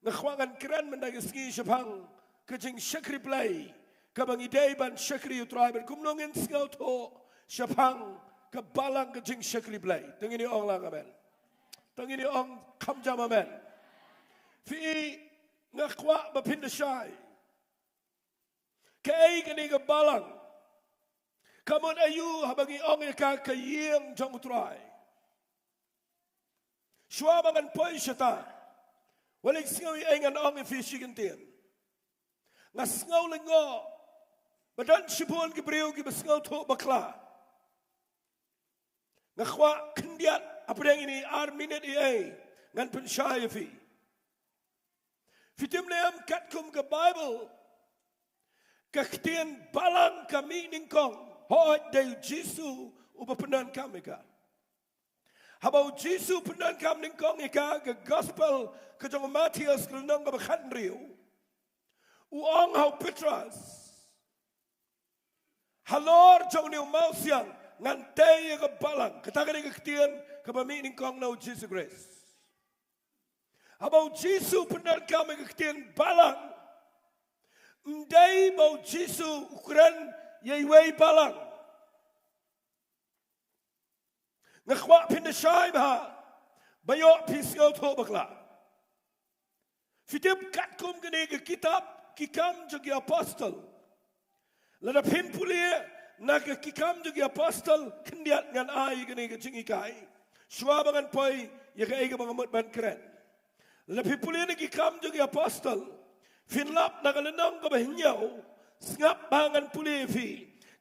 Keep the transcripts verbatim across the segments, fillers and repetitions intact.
Nga kwah ngan kren mynta ka sngi shaphang ka jingshakri Blei kaba ngi dei ban shakri ïa u Trai, bad kumno ngin sngewthuh shaphang ka balang ka jingshakri Blei. To ngin ong lang amen. To ngin ong kham jam amen. Phi, nga kwah ba phin da shai. Kaei kane ka balang? Ka mut aïu haba ngi ong ïa ka ka ïing jong u Trai? Shuwa ba ngan poi shata, wat leit sngew ïa ei ngan ong ïa phi shi kyntien. Nga sngew lyngngoh ba don shibun ki briew kiba sngewthuh bakla. Nga kwah khyndiat hapdeng kine ar minit ïa ei ngan pynshai ïa phi. Phi tip ne em, katkum ka Baibl, ka ktien balang ka mih nyngkong, hooid dei u Jisu uba pyndonkam ïa ka. Haba u Jisu pyndonkam nyngkong ïa ka, ka gospel ka jong u Mathaios ka lynnong kaba khathynriew, u ong ha u Petros, halor jong une u mawsiang ngan tei ïa ka balang. Kata ka dei ka ktien kaba mih nyngkong na u Jisu Khrist. Haba u Jisu pyndonkam ïa ka ktien balang, ym dei ba u Jisu u kren ïa iwei i balang. Nga kwah phin da shai bha, ba ïoh phi sngewthuh bakla. Phi tip katkum kane ka kitab Ki Kam jong ki Apostol, lada phin pule na ka Ki Kam jong ki Apostol, khyndiat ngan ai kane ka jinghikai shuwa ba ngan poi ïa kaei kaba nga mut ban kren. Lada phi pule na Ki Kam jong ki Apostol, phin lap na ka lynnong kaba hynñiew, sngap ba ngan pule ïa phi.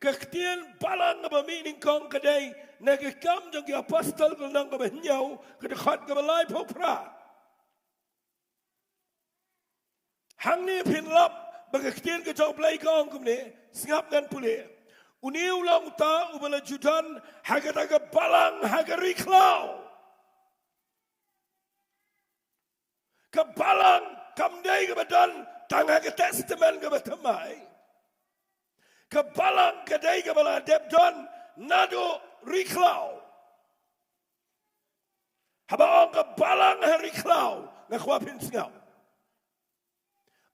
Ka ktien balang kaba mih nyngkong ka dei na Ki Kam jong ki Apostol ka lynnong kaba hynñiew, ka dkhot kaba laiphew phra. Hangne phin lap ba ka ktien ka jong u Blei ka ong kumne, sngap ngan pule. Une u long uta uba la ju don ha kata ka balang ha ka ri khlaw. Ka balang kam dei kaba don tang ha ka Testament kaba thymmai. Ka balang ka dei kaba la dep don naduh ri khlaw. Haba ong ka balang ha ri khlaw, nga kwah phin sngap.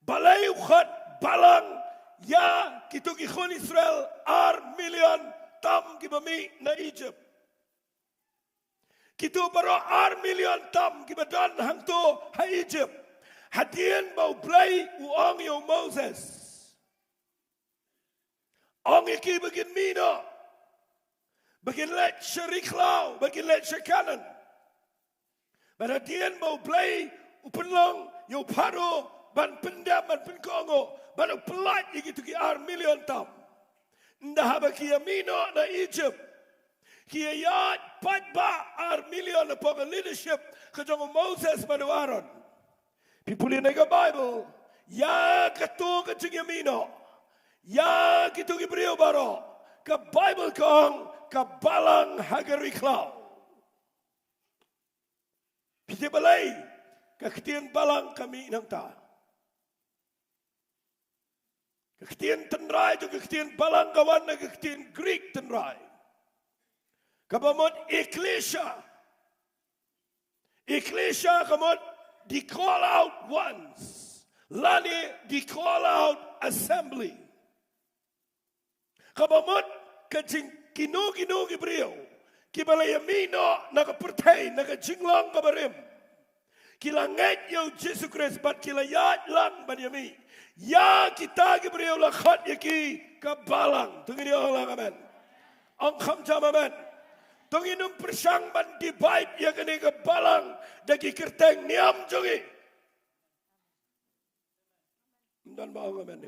Balei u khot balang ïa kito ki khun Israel ar million tam kiba mih na Egypt? Kito baroh ar million tam kiba don hangto ha Egypt, hadien ba u Blei u ong ïa u Moses, ong ïa ki ba kin mih noh, ba kin leit sha ri khlaw, ba kin leit sha Kanan. Bad hadien ba u Blei u pynlong ïa u Pharaoh ban pyndem, ban pynkohnguh, bad u pyllait ïa kito ki ar million tam, ynda haba ki ïa mih noh na Egypt, ki ïa ïaid paidbah ar million hapoh ka leadership ka jong u Moses bad u Aaron. Phi pule na ka Baibl, ïa kato ka jingïamih noh, ïa kito ki briew baroh, ka Baibl ka ong ka balang ha ka ri khlaw. Phi tip balei? Ka ktien balang ka mih nangta. Ka ktien tynrai jong ka ktien balang ka wan na ka ktien Greek tynrai, kaba mut ekklesia. Ekklesia ka mut the call out ones, lane the call out assembly. Kaba mut ka jing kino kino ki briew kiba la ïamih noh na ka pyrthei, na ka jinglong kaba rim, ki la ngeit ïa u Jisu Khrist bad ki la ïaid lang ban ïamih. Ïa kita ki briew la khot ïa ki ka balang. To ngin ong lang amen. Ong kham jam amen. To ngin ym pyrshang ban divide ïa kane ka balang da ki kyrteng niam jong ngi. Ym don ba ong amen.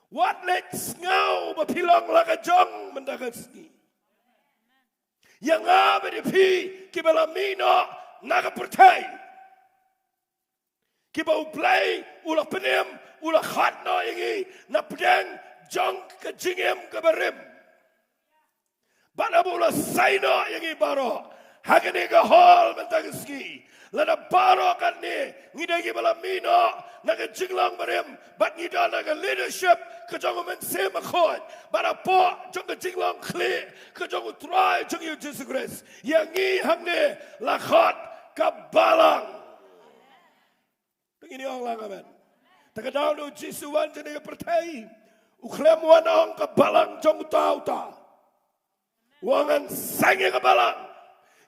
Wat leit sngew ba phi long la ka jong mynta ka sngi. Ïa nga bad ïa phi kiba la mih noh na ka pyrthei, kiba U Blei u la pynim, u la khot noh ïa ngi na pdeng jong ka jingim kaba rim. Bad haba u la sei noh ïa ngi baroh ha kane ka hall mynta ka sngi, lada baroh katne ngi dei kiba la mih noh na ka jinglong barim, bad ngi don ha ka leadership ka jong U Mynsiem Bakhuid, bad hapoh jong ka jinglong khlieh ka jong U Trai jong ngi U Jisu Khrist, ïa ngi hangne la khot ka balang. Ngin ïa ong lang amen. Te ka daw na u Jisu wan jong ka pyrthei, u khlem wan ong ka balang jong uta uta. Wan ngan seng ïa ka balang.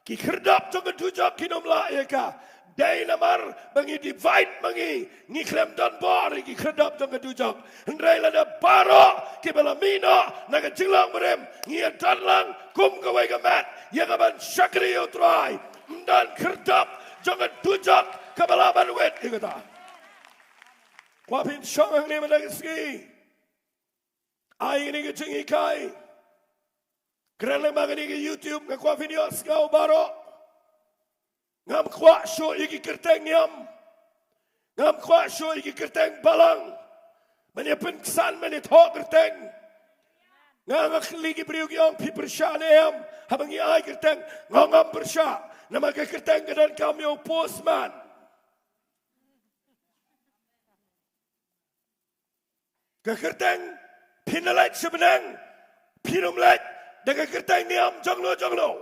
Ki khyrdop jong ka dujok kin ym lah ïa ka. Dei namar ba ngi divide ma ngi, ngi khlem don bor ïa ki khyrdop jong ka dujok. Hynrei lada baroh kiba la mih noh na ka jinglong barim, ngi ïa don lang kum kawei ka met ïa ka ban shakri ïa u Trai. Ym don khyrdop jong ka dujok kaba lah ban wit ïa kata. Kwah phin shong hangne mynta ka sngi. Ai kane ka jinghikai. Kren lem ha kane ka YouTube, nga kwah phin ïohsngew baroh. Ngam kwah shuh ïa ki kyrteng niam. Ngam kwah shuh ïa ki kyrteng balang. Ban ïa pynksan, ban ïa thoh kyrteng. Nga, nga kylli ki briew ki ong phi pyrshah ne em haba ngi ai kyrteng. Nga ong ngam pyrshah. Namar ka kyrteng ka donkam ïa u postman. Ka kyrteng phin da leit sha bneng, phin ym leit da ka kyrteng niam jong no jong no.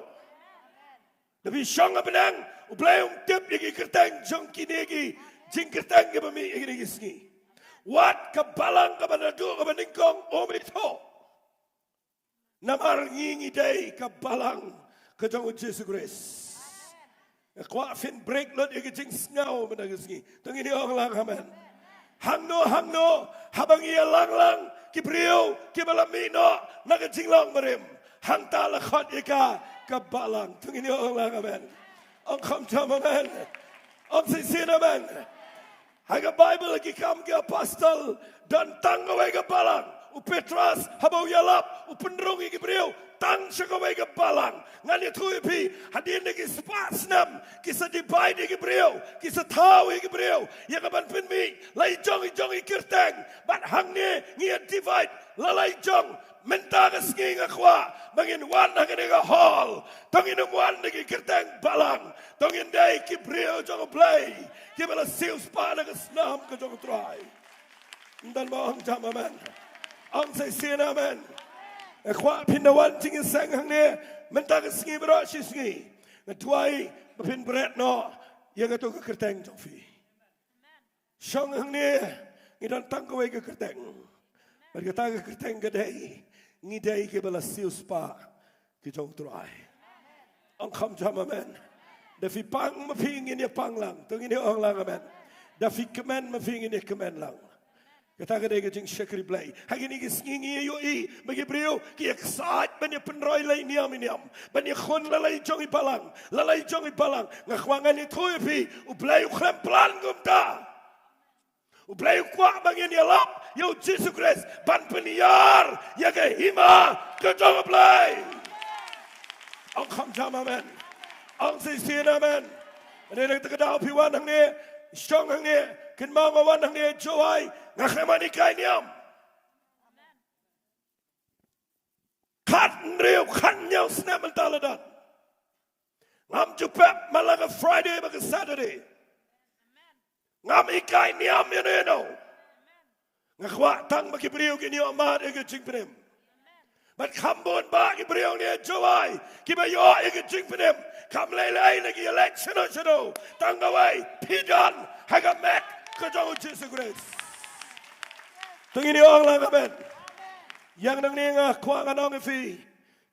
Da phi shong ha bneng, U Blei um tip ïa ki kyrteng jong kine ki jingkyrteng kiba mih ïa kine ki sngi. Wat ka balang kaba naduh kaba nyngkong um ithuh. Namar ngi ngi dei ka balang ka jong u Jisu Khrist. Nga kwah phin break lut ïa ka jingsngew mynta ka sngi. To ngin ïa ong lang amen. Hangno hangno haba ngi ïa lang lang ki briew kiba la mih noh na ka jinglong barim, hangta la khot ïa ka ka balang. To ngin ïa ong lang amen. Ong kham jam amen. Ong shisien amen. Ha ka Baibl, Ki Kam ki Apostol, don tang kawei ka balang. U Petros haba u ïalap, u pynrung ïa ki briew tang sha kawei ka balang. Ngan ïathuh ïa phi, hadien ki spah snem ki sa divide ïa ki briew, ki sa thaw ïa ki briew ïa ka ban pynmih la i jong i jong i kyrteng. Bad hangne ngi ïa divide la la i jong. Mynta ka sngi nga kwah ba ngin wan ha kane ka hall. To ngin ym wan da ki kyrteng balang. To ngin dei ki briew jong U Blei kiba la siewspah na ka snam ka jong U Trai. Ym don ba ong jam amen. Ong sa shisien amen. Nga kwah phin da wan jingïaseng hangne mynta ka sngi baroh shi sngi. Nga duwai ba phin bret noh ïa kato ka kyrteng jong phi. Shong hangne, ngi don tang kawei ka kyrteng. Bad kata ka kyrteng ka dei, ngi dei kiba la siewspah ki jong U Trai. Ong kham jam amen. Da phi pang ma phi, ngin ïa pang lang. To ngin ïa ong lang amen. Da phi kmen ma phi, ngin ïa kmen lang. Kata ka dei ka jingshakri Blei. Ha kine ki sngi ngi ïohi ba ki briew ki ïa ksaid ban ïa pynroi la i niam i niam, ban ïa khun la la i jong i balang, la la i jong i balang. Nga kwah ngan ïathuh ïa phi, U Blei u khlem plan kumta. U Blei u kwah ba ngin ïalap ïa u Jisu Khrist ban pynïar ïa ka hima ka jong U Blei. Ong kham jam amen. Ong shisien amen. Hynrei na kata ka daw phi wan hangne, shong hangne, kynmaw nga wan hangne Jowai, nga khlem wan hikai niam. Khathynriew khathynñiew snem mynta la dang. Ngam ju pep man la ka Friday bad ka Saturday. Ngam hikai niam ïano ïano. Nga kwah tang ba ki briew kin ïoh mad ïa ka jingpynim. Bad kham bun ba ki briew ne Jowai kiba ïoh ïa ka jingpynim. Kam lei lei na ki ïaleit shano shano. Tang kawei, phi don ha ka met ka jong u Jisu Khrist. To ngin ïa ong lang amen. Ïa nangne nga kwah ngan ong ïa phi.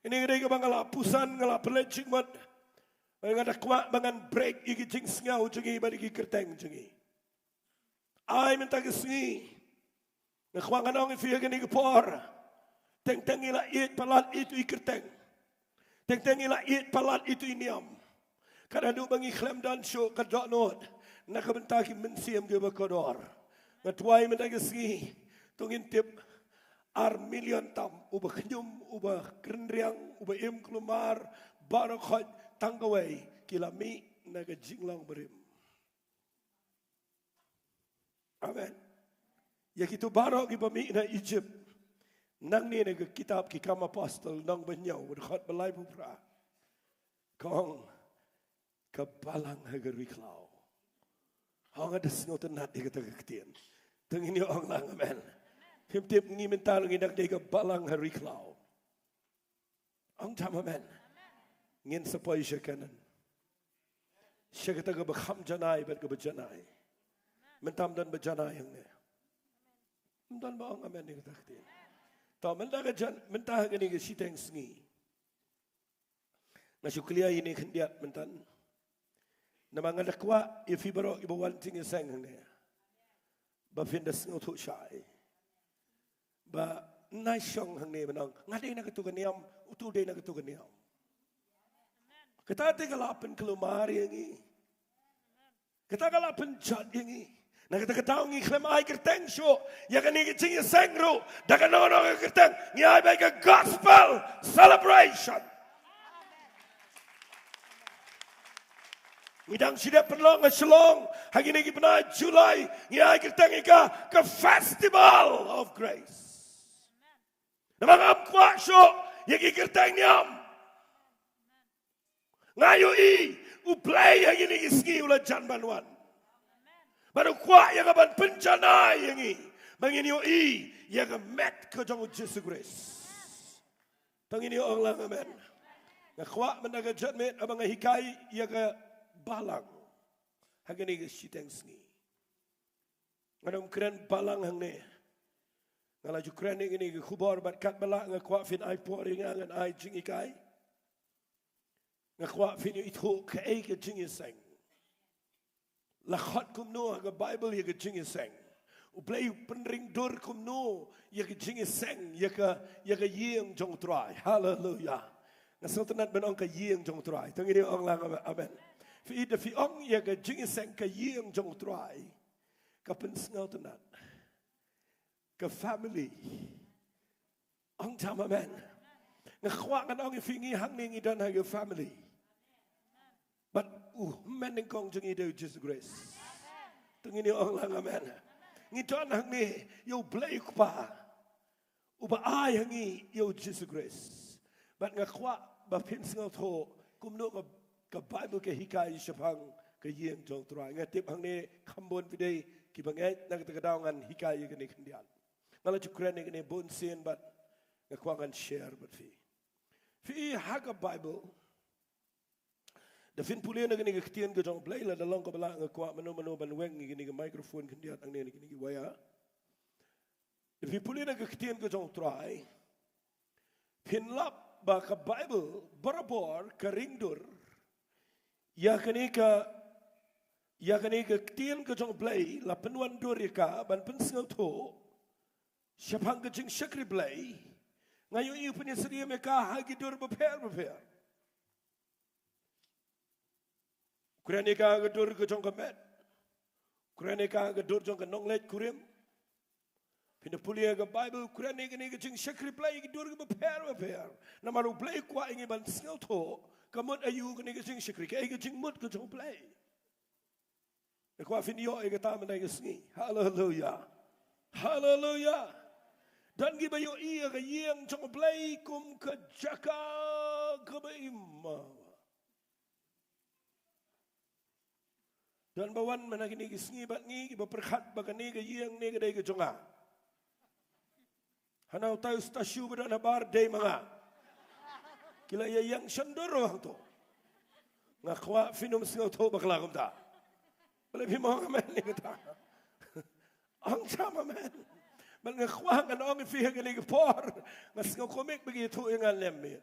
Kane ka dei kaba nga la pyrshang, nga la pynleit jingmut. Nga da kwah ba ngan break ïa ki jingsngew jong ngi bad ïa ki kyrteng jong ngi. Ai mynta ka sngi, nga kwah ngan ong ïa phi ha kane ka por. Teng teng ngi la ïeit palat ïa itu i kyrteng. Teng teng ngi la ïeit palat ïa itu i niam. Ka naduh ba ngi khlem don shuh ka dohnud na ka bynta ki mynsiem kiba kordor. Nga duwai mynta ka sngi, to ngin tip ar million tam, uba khñium, uba kynriang, uba im kulmar, baroh khoit tang kawei, ki la mih na ka jinglong barim. Amen. Ïa kito baroh kiba mih na Egypt. Nangne na ka kitab Ki Kam Apostol, lynnong ba hynñiew, dkhot ba laiphew phra. Ka ong, ka balang ha ka ri khlaw. Hooid, nga da sngewtynnat ïa kata ka ktien. To ngin ïa ong lang amen. Phim tip ngi mynta ngi dang dei ka balang ha ri khlaw. Ong jam amen. Ngin sa poi sha Kanaan. Sha kata kaba kham janai bad kaba janai. Mynta ym don ba janai hangne. Ym don ba ong amen ïa kata ka ktien. To mynta ka jan, mynta ha kane ka shiteng sngi. Nga shu klia ïa ine khyndiat mynta. Namar nga da kwah ïa phi baroh kiba wan jingïaseng hangne ba phin da sngewthuh shai ba nai shong hangne ban ong nga dei na katu ka niam, utu dei na katu ka niam. Kata te ka la pynkulmar ïa ngi. Kata ka la pynjot ïa ngi. Na kata ka daw ngi khlem ai kyrteng shuh ïa kane ka jingïaseng ruh da kano kano ka kyrteng, ngi ai beit ka gospel celebration. Ngi dang shu dep pynlong ha Shillong ha kine ki bnai July, ngi ai kyrteng ïa ka ka Festival of Grace. Namar ngam kwah shuh ïa ki kyrteng niam. Nga ïohi U Blei ha kine ki sngi u la jan ban wan. Bad u kwah ïa ka ban pynjanai ïa ngi ba ngin ïohi ïa ka met ka jong U Jisu Khrist. To ngin ïa ong lang amen. Nga kwah mynta ka janmiet haba nga hikai ïa ka balang ha kane ka shiteng sngi. Ngan ym kren balang hangne. Nga la ju kren ïa kane ka khubor bad katba lah nga kwah phin ai por ïa nga ngan ai jinghikai. Nga kwah phin ïoh ithuh kaei ka jingïaseng. La khot kumno ha ka Baibl ïa ka jingïaseng. U Blei u pynring dur kumno ïa ka jingïaseng, ïa ka, ïa ka ïing jong U Trai. Haleluya. Nga sngewtynnat ban ong ka ïing jong U Trai. To ngin ïa ong lang amen. Phi da phi ong ïa ka jingïaseng ka ïing jong U Trai. Ka pynsngewtynnat. Ka family. Ong jam amen. Nga kwah ngan ong ïa phi ngi hangne ngi don ha ka family. Bad u hynmen nyngkong jong ngi dei U Jisu Khrist. To ngin ïa ong lang amen. Ngi don hangne ïa U Blei U Kpa uba ai ha ngi ïa U Jisu Khrist. Bad nga kwah ba phin sngewthuh kumno ka, ka Baibl ka hikai shaphang ka ïing jong U Trai. Nga tip hangne kham bun phi dei kiba ngeit, na kata ka daw ngan hikai ïa kane khyndiat. Nga la ju kren ïa kane bun sien bad nga kwah ngan share bad phi. Phi i ha ka Baibl, da phin pule na kane ka ktien ka jong U Blei, lada long kaba lah nga kwah mano mano ban weng ïa kane ka microphone khyndiat hangne na kane ka wire. Da phi pule na ka ktien ka jong U Trai, phin lap ba ka Baibl barabor ka ring dur ïa kane ka, ïa kane ka ktien ka jong U Blei, la pynwan dur ïa ka ban pynsngewthuh shaphang ka jingshakri Blei. Nga ïohi u pynïasyriem ïa ka ha ki dur bapher bapher. Kren ïa ka ha ka dur ka jong ka met. Kren ïa ka ha ka dur jong ka nongleit kurim. Phin da pule ha ka Baibl, kren ïa kane ka jingshakri Blei ha ki dur kiba pher bapher. Namar U Blei u kwah ïa ngi ban sngewthuh ka mut aïu kane ka jingshakri, kaei ka jingmut ka jong U Blei. Nga kwah phin ïoh ïa kata mynta ka sngi. Haleluya. Haleluya. Don kiba ïohi ïa ka ïing jong U Blei kum ka jaka kaba im. Don ba wan mynta kine ki sngi bad ngi kiba pyrkhat ba kane ka ïing ne ka dei ka jong nga. Hana utai u statue ba don habar dei ma nga. Ki la ïa ïeng shen dur hangto. Nga kwah phin ym sngewthuh bakla kumta. Balei phim ong amen ïa kata? Ong jam amen. Bad nga kwah ngan ong ïa phi ha kane ka por. Nga sngew kumne ba ki ïathuh ïa nga lem ïa.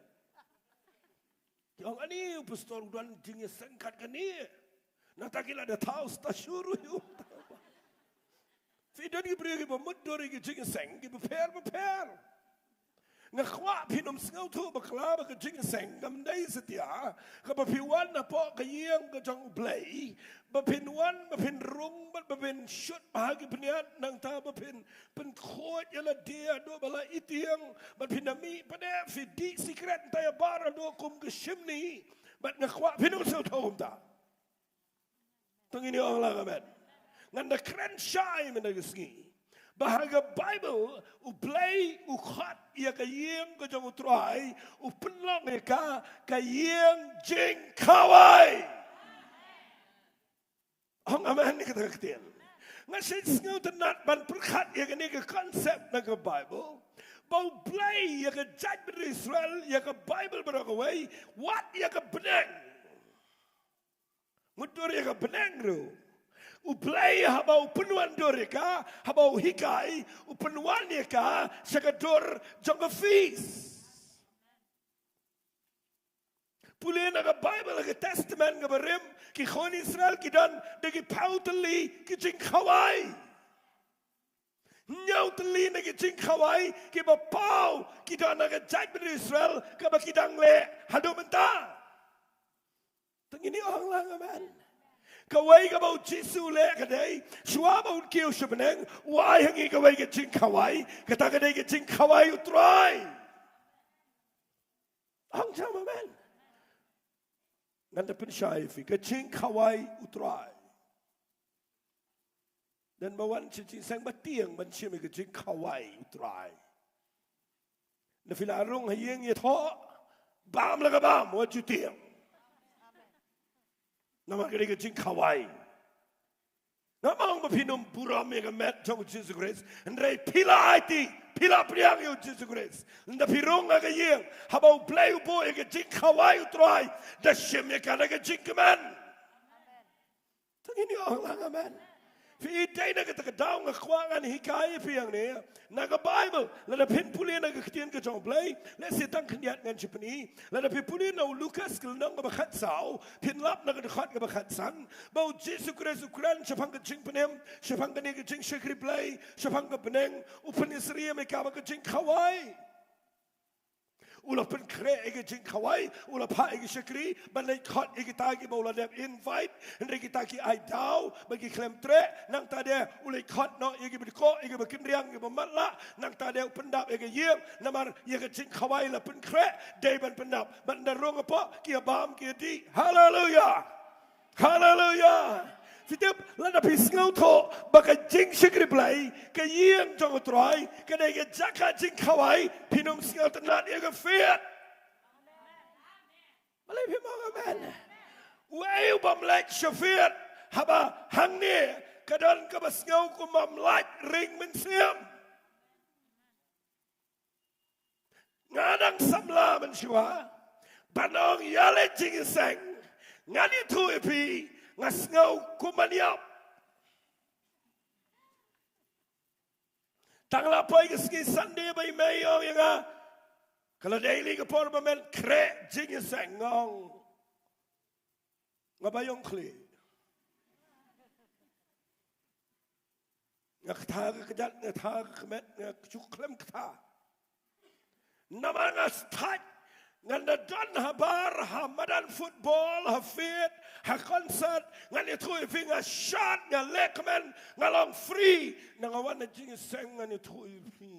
Ki ong ani u pastor u don jingïaseng kat kane. Nangta ki la da thaw statue ruh ïa u. Phi don ki briew kiba mutdur ïa ki jingïaseng kiba pher bapher. Nga kwah phin ym sngewthuh bakla ba ka jingïaseng kam dei satia kaba phi wan hapoh ka ïing ka jong U Blei, ba phin wan ba phin rung bad ba phin shut bha ki bniat, nangta ba phin pynkhuid ïa lade haduh ba la itiang, bad phin da mih pat de phi dih sikret, nangta ïa bar haduh kum ka shimni. Bad nga kwah phin ym sngewthuh kumta. To ngin ïa ong lang amen. Ngan da kren shai mynta ka sngi ba ha ka Baibl U Blei u khot ïa ka ïing ka jong U Trai, u pynlong ïa ka ka ïing jingkhawai. Ong amen ïa kata ka ktien. Nga sngewtynnat ban pyrkhat ïa kane ka concept na ka Baibl ba U Blei ïa ka jaitbynriew Israel, ïa ka Baibl baroh kawei, wat ïa ka bneng. Mutdur ïa ka bneng ruh. U Blei haba u pynwandur ïa ka, haba u hikai, u pynwan ïa ka sha ka dur jong ka feast. Pule na ka Baibl, ka Testament kaba rim, ki khun Israel ki don da ki phew tylli ki jingkhawai. Hynñiew tylli na ki jingkhawai kiba paw ki don ha ka jaitbynriew Israel kaba ki dang leh haduh mynta. To ngin ïa ong lang amen. Kawei kaba u Jisu u leh ka dei, shuwa ba un kiew sha bneng, u ai ha ngi kawei ka jingkhawai, kata ka dei ka jingkhawai u Trai. Ong jam amen. Ngan da pynshai ïa phi, ka jingkhawai u Trai. Don ba wan sha jingseng ba tieng ban shim ïa ka jingkhawai u Trai. Lada phi la rung ha ïing ïathoh, bam la ka bam, wat ju tieng. Namar ka dei ka jingkhawai. Ngam ong ba phin ym burom ïa ka met jong u Jisu Khrist, hynrei phi la aiti, phi la pdiang ïa u Jisu Khrist. Lada phi rung ha ka ïing, haba u Blei u buh ïa ka jingkhawai u Trai, da shim ïa ka da ka jingkmen. To ngin ïa ong lang amen. Phi i, dei na kata ka daw nga kwah ngan hikai ïa phi hangne na ka Baibl. Lada phin pule na ka ktien ka jong u Blei, lehse tang khyndiat ngan shu pyni. Lada phi pule na u Lukas ka lynnong kaba khatsaw, phin lap na ka dkhot kaba khatsan, ba u Jisu Khrist u kren shaphang ka jingpynim, shaphang kane ka jingshakri Blei, shaphang ka bneng, u pynïasyriem ïa kaba ka jingkhawai. U la pynkhreh ïa ka jingkhawai, u la phah ïa ka shakri ban leit khot ïa kita kiba u la dep invite, hynrei kita ki ai daw ba ki khlem treh. Nangta de u leit khot noh ïa kiba dkoh, ïa kiba kynriang, ïa kiba matlah. Nangta de u pyndap ïa ka ïing, namar ïa ka jingkhawai la pynkhreh. Dei ban pyndap, ban da rung hapoh, ki ïa bam, ki ïa dih. Haleluya. Haleluya. Phi tip, lada phi sngewthuh ba ka jingshakri Blei, ka ïing jong u Trai ka dei ka jaka jingkhawai, phin ym sngewtynnat ïa ka fiat. Balei phim ong amen? Uei u bym leit sha fiat haba hangne ka don kaba sngew kum bym lait ring mynsiem? Nga dang samla mynshuwa ban ong ïaleit jingïaseng. Ngan ïathuh ïa phi, nga sngew kum ban ïap. Tang la poi ka sngi Sunday ba i mei i ong ïa nga, ka la dei lei ka por ba men khreh jingïaseng. Nga ong, nga ba ïong khlieh. Nga ktah ka kjat, nga ktah ka kmet, nga kjuk khlem ktah. Namar nga stad, ngan da don habar ha madan football, ha fiat, ha concert, ngan ïathuh ïa phi, nga shad, nga leh kmen, nga long free. Nangta nga wan na jingïaseng ngan ïathuh ïa phi.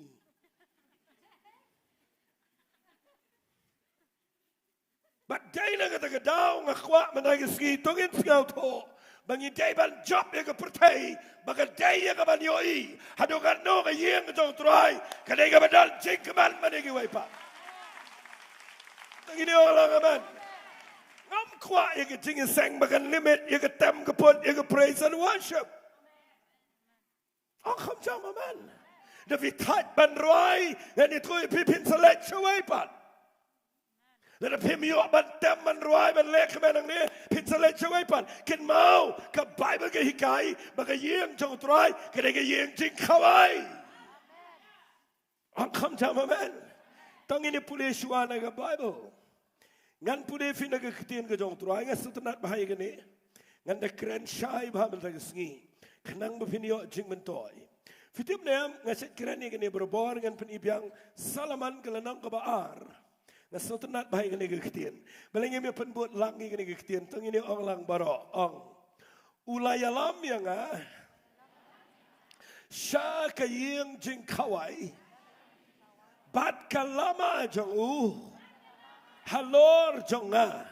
Bad dei na kata ka daw nga kwah mynta ka sngi to ngin sngewthuh ba ngi dei ban jop ïa ka pyrthei ba ka dei ïa ka ban ïohi haduh katno ka ïing ka jong u Trai ka dei kaba don jingkmen ban ïa kiwei pat. To ngin ïa ong lang amen. Ngam kwah ïa ka jingïaseng ba kan limit ïa ka tem ka put ïa ka praise and worship. Ong kham jam amen. Da phi thait ban rwai, ngan ïathuh ïa phi, phin sa leit shawei pat. Lada phim ïoh ban tem ban rwai ban leh kmen hangne, phin sa leit shawei pat. Kynmaw, ka Baibl ka hikai ba ka ïing jong u Trai ka dei ka ïing jingkhawai. Ong kham jam amen. To ngin ïa pule shuwa na ka Baibl. Ngan pule ïa phi na ka ktien ka jong u Trai, nga sngewtynnat bha ïa kane. Ngan da kren shai bha mynta ka sngi, khnang ba phin ïoh jingmyntoi. Phi tip ne em, nga shait kren ïa kane barabor, ngan pyni biang Solomon ka lynnong kaba ar. Nga sngewtynnat bha ïa kane ka ktien. Balei ngim ïa pynbud lang ïa kane ka ktien? To ngin ïa ong lang baroh. Ong. U la ïalam ïa nga sha ka ïing jingkhawai bad ka lama jong u halor jong nga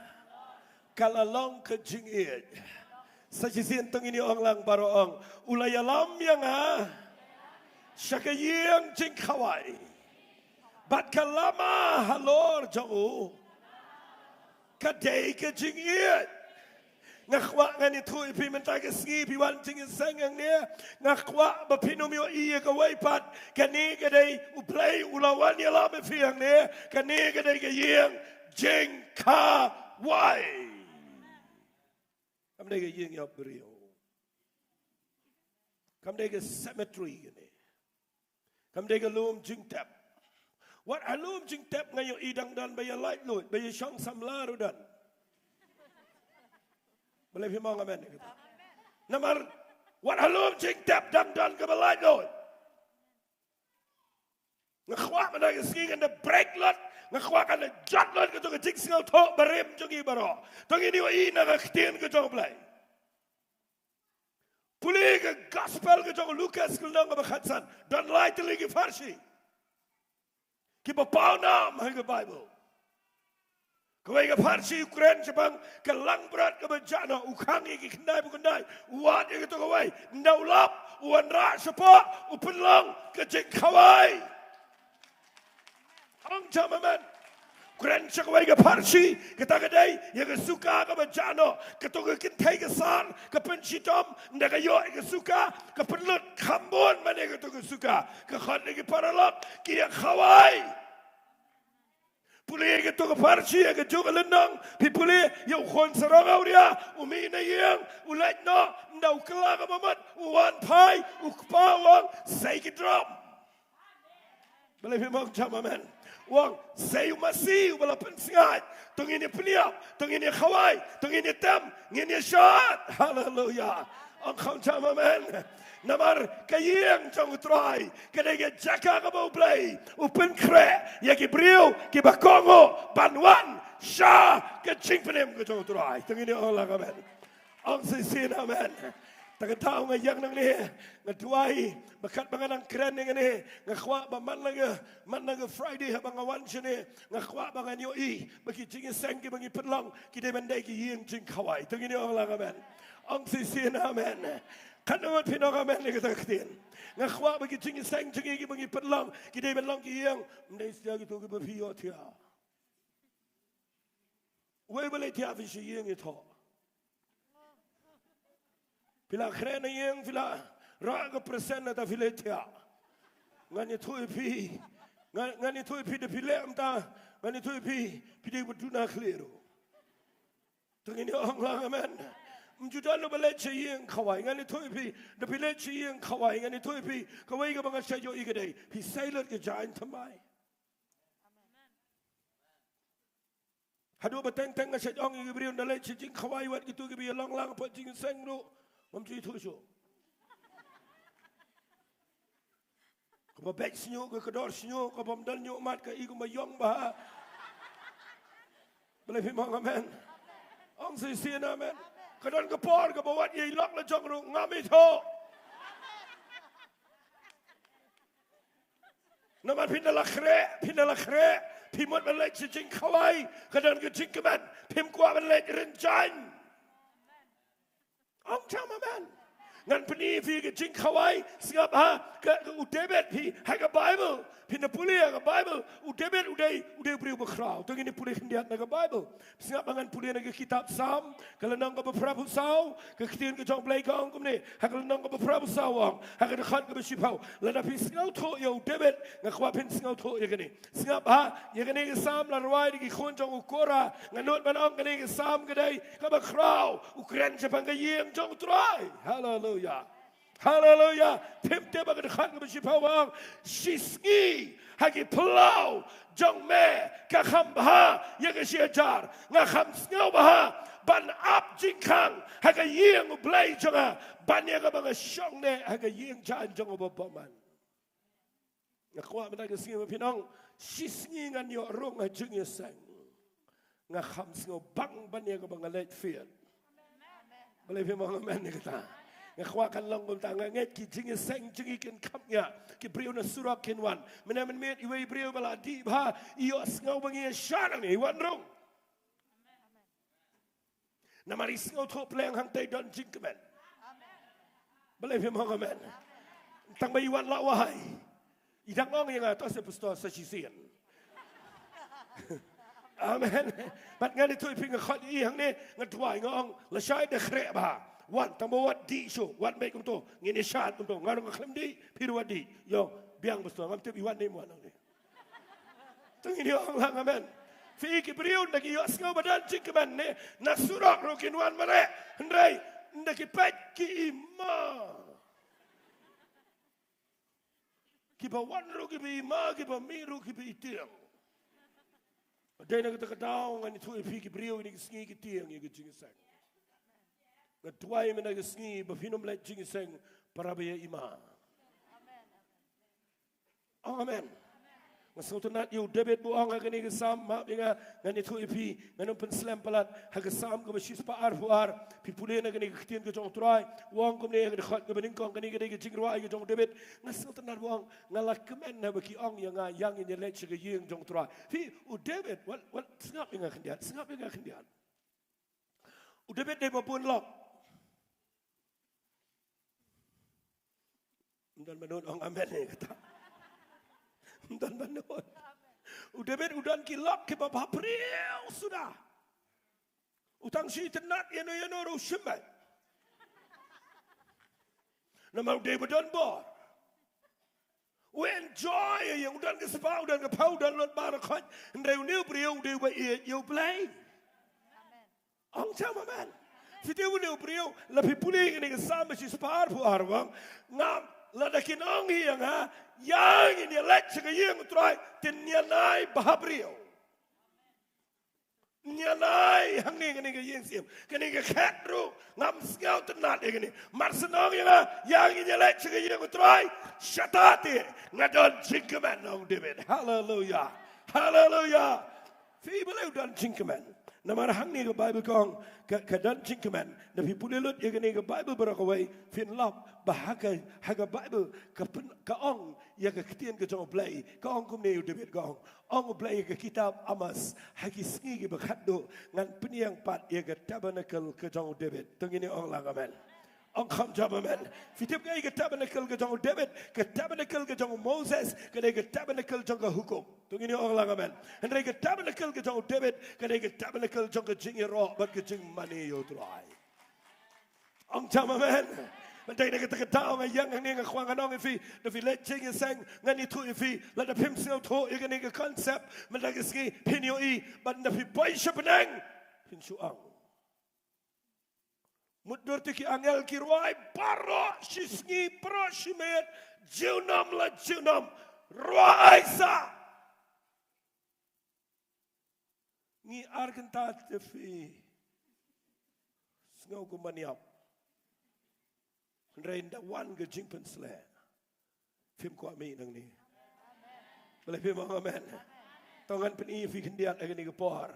ka la long ka jingïeit. Sa shisien to ngin ïa ong lang baroh, ong. U la ïalam ïa nga sha ka ïing jingkhawai bad ka lama halor jong u ka dei ka jingïeit. Nga kwah ngan ïathuh ïa phi mynta ka sngi, phi wan jingïaseng hangne, nga kwah ba phin ym ïohi ïa kawei pat. Kane ka dei U Blei u la wan ïalam ïa phi hangne. Kane ka dei ka ïing jingkhawai. Kam dei ka ïing ïap briew. Kam dei ka cemetery kane. Kam dei ka lum jingtep. Wat ha lum jingtep nga ïohi dang don ba ïa laitluid, ba ïa shong samla ruh don. Balei phim ong amen? Namar wat ha lum jingtep dang don kaba laitluid. Nga kwah mynta ka sngi ngan da break lut, nga kwah ngan da jot lut kato ka jingsngewthuh barim jong ngi baroh. To ngin ïohi na ka ktien ka jong U Blei. Pule ka gospel ka jong u Lukas ka lynnong kaba khatsan. Don lai tylli ki pharshi kiba paw nam ha ka Baibl. Kawei ka pharshi u kren shaphang ka langbrot kaba jah noh, u khang ïa ki khyndai ba khyndai, u wad ïa kato kawei, ynda u lap, u wanrah shapoh, u pynlong ka jingkhawai. Ong jam amen. Kren sha kawei ka pharshi, kata ka dei ïa ka suka kaba jah noh, kato ka kynthei ka sar ka pynshitom, ynda ka ïoh ïa ka suka ka pynlut kham bun man ïa kato ka suka, ka khot ïa ki paralok ki ïa khawai. Pule ïa kato ka pharshi ha kajuh ka lynnong, phi pule ïa u khun sarong awria, u mih na ïing, u leit noh, ynda u kylla kaba mut, u wan phai, u kpa u ong, sei ki drom. Balei phim ong jam amen? U ong, sei u masi uba la pynsngaid. To ngin ïa pynïap, to ngin ïa khawai, to ngin ïa tem, ngin ïa shad. Haleluya. Ong kham jam amen. Namar ka ïing jong U Trai ka dei ka jaka kaba U Blei u pynkhreh ïa ki briew kiba kohnguh ban wan sha ka jingpynim ka jong U Trai. To ngin ïa ong lang amen. Ong shisien amen. Te kata nga ïeng nangne, nga duwai ba katba nga nang kren ïa kane, nga kwah ba man la ka, man la ka Friday haba nga wan shane, nga kwah ba ngan ïohi ba ki jingïaseng kiba ngi pynlong ki dei ban dei ki ïing jingkhawai. To ngin ïa ong lang amen. Ong shisien amen. Katno ngut phin ong amen ïa kata ka ktien? Nga kwah ba ki jingïaseng jong ngi kiba ngi pynlong ki dei ban long ki ïing, ym dei shisha kito kiba phi ïohthiah. Wei ba leit thiah phi sha ïing ïathoh. Phi la khreh na ïing, phi la rah ka present, nangta phi leit thiah. Ngan ïathuh ïa phi. Ngan, ngan ïathuh ïa phi da phi leh mynta. Ngan ïathuh ïa phi, phi dei ba duna khlieh ruh. To ngin ïa ong lang amen. Ym ju don uba leit sha ïing khawai, ngan ïathuh ïa phi, da phi leit sha ïing khawai, ngan ïathuh ïa phi, kawei kaba nga shait ïohi ka dei, phi sei lut ka jaiñ thymmai. Haduh ba teng teng nga shait ong ïa ki briew ynda leit sha jingkhawai, wat kito kiba ïalong lang hapoh jingïaseng ruh ngam ju ithuh shuh. Kaba beit shñiuh, ka kdor shñiuh, kaba ym don ñiuh mat, ka i kumba ïong bha. Balei phim ong amen? Ong shisien amen. Ka don ka por kaba wat ïa i lok la jong ruh ngam ithuh. Namar phin da la khreh, phin da la khreh, phi mut ban leit sha jingkhawai, ka don ka jingkmen, phim kwah ban leit rynjaiñ. Ong jam amen. Ngan pyni phi ka jingkhawai, sngap ha, ka, ka u David phi, ha ka Baibl, phin da pule ha ka Baibl, u David u dei, u dei u briew bakhraw. To ngin ïa pule khyndiat na ka Baibl. Sngap ba ngan pule na ka kitab Salm, ka lynnong kaba phra phew saw, ka ktien ka jong U Blei ka ong kumne, ha ka lynnong kaba phra phew saw ong, ha ka dkhot kaba shiphew. Lada phi sngewthuh ïa u David, nga kwah phin sngewthuh ïa kane. Sngap ha, ïa kane ka Salm la rwai da ki khun jong u Korah, nga nud ban ong kane ka Salm ka dei kaba khraw, u kren shaphang ka ïing jong U Trai. Haleluya. Haleluya. Phim tip ba ka dkhot kaba shiphew ong, shisngi ha ki phyllaw jong me ka kham bha ïa ka shi hajar. Nga kham sngewbha ban ap jingkhang ha ka ïing U Blei jong nga ban ïa kaba nga shong ne ha ka ïing jaiñ jong u ba bymman. Nga kwah mynta ka sngi ba phin ong, shisngi ngan ïoh rung ha jingïaseng, nga kham sngewbang ban ïa kaba nga leit fiat. Balei phim ong amen ïa kata? Nga kwah kan long kumta, nga ngeit ki jingïaseng jong ngi kin kham ïa, ki briew na surok kin wan. Mynne mynmiet iwei i briew ba la dih bha, i ïohsngew ba ngi ïa shad hangne, i wan rung. Namar i sngewthuh pleng hangtei don jingkmen. Balei phim ong amen? Tang ba i wan la wai, i dang ong ïa nga, to se pastor sa shisien. Amen. Bad ngan ïathuh ïa phi, nga khot ïa i hangne, nga duwai, nga ong, lashai da khreh bha. Wan, tang ba wat dih shuh, wat beit kumto, ngin ïa shad kumto. Nga ruh nga khlem dih, phi ruh wat dih. Ïong, biang pastor, ngam tip i wan ne im wan hangne. To ngin ïa ong lang amen. Phi i ki briew ynda ki ïohsngew ba don jingkmen ne, na surok ruh kin wan mareh. Hynrei ynda ki peit ki i ma. Kiba wan ruh kiba i ma, kiba mih ruh kiba i tieng. Dei na kata ka daw ngan ïathuh ïa phi, ki briew ïa kine ki sngi ki tieng ïa ka jingïaseng. Nga duwai mynta ka sngi ba phin ym leit jingïaseng para ba ïa i ma. Amen. Nga sngewtynnat ïa u David ba u ong ha kane ka Salm, map ïa nga, ngan ïathuh ïa phi, ngan ym pynslem palat, ha ka Salm kaba shispah arphew ar, phi pule na kane ka ktien ka jong u Trai, u ong kumne ha ka dkhot kaba nyngkong, kane ka dei ka jingrwai ka jong u David. Nga sngewtynnat ba u ong, nga la kmen haba ki ong ïa nga, ïa ngin ïaleit sha ka ïing jong u Trai. Phi, u David, wat, wat, sngap ïa nga khyndiat, sngap ïa nga khyndiat. U David dei ba bun lok. Ym don ba nud ong amen ïa kata. Ym don ba nud. U David u don ki lok kiba bhabriew suda. U tang shu itynnad ïano ïano ruh u shim beit. Namar u dei ba don bor. U enjoy ïa ïing, u don ka spah, u don ka phew, u don lut bar khoit. Hynrei une u briew u dei uba ïeit ïa U Blei. Ong jam amen. Phi tip une u briew, la phi pule ïa kane ka Salm ba shispah arphew ar, u ong, ngam, lada kin ong hi ïa nga, ïa ngin ïaleit sha ka ïing U Trai, te ngin ïa nai bhabriew. Ngin ïa nai hangne kane ka ïing syiem, kane ka khet ruh, ngam sngewtynnad ïa kane. Mar shen ong ïa nga, ïa ngin ïaleit sha ka ïing U Trai, shata te nga don jingkmen, ong u David. Haleluia. Haleluia. Phi, balei u don jingkmen? Namar hangne ka Baibl ka ong, ka, ka don jingkmen. Da phi pule lut ïa kane ka Baibl baroh kawei, phin lap ba ha ka, ha ka Baibl ka pyn-, ka ong ïa ka ktien ka jong U Blei. Ka ong kumne, u David ka ong, ong U Blei ha ka kitab Amos, ha ki sngi kiba khatduh ngan pynïeng pat ïa ka tabernacle ka jong u David. To ngin ong lang amen. Ong kham jam amen. Phi tip kaei ka tabernacle ka jong u David, ka tabernacle ka jong u Moses ka dei ka tabernacle jong ka hukum. To ngin ong lang amen. Hynrei ka tabernacle ka jong u David ka dei ka tabernacle jong ka jingïaroh bad ka jingmane ïa U Trai. Ong jam amen. Mynta na kata ka daw nga ïeng hangne nga kwah ngan ong ïa phi, da phi leit jingïaseng, ngan ïathuh ïa phi, lada phim sngewthuh ïa kane ka concept mynta ka sngi, phin ïohi, bad da phi poi sha bneng, phin shu ong. Mutdur te ki angel ki rwai baroh shi sngi, baroh shi miet, junom la junom, rwai sa. Ngi ar kynta te phi sngew kumba niap. Hynrei ynda wan ka jingpynsleh, phim kwah mih nangne. Balei phim ong amen? To ngan pyni ïa phi khyndiat ha kane ka por.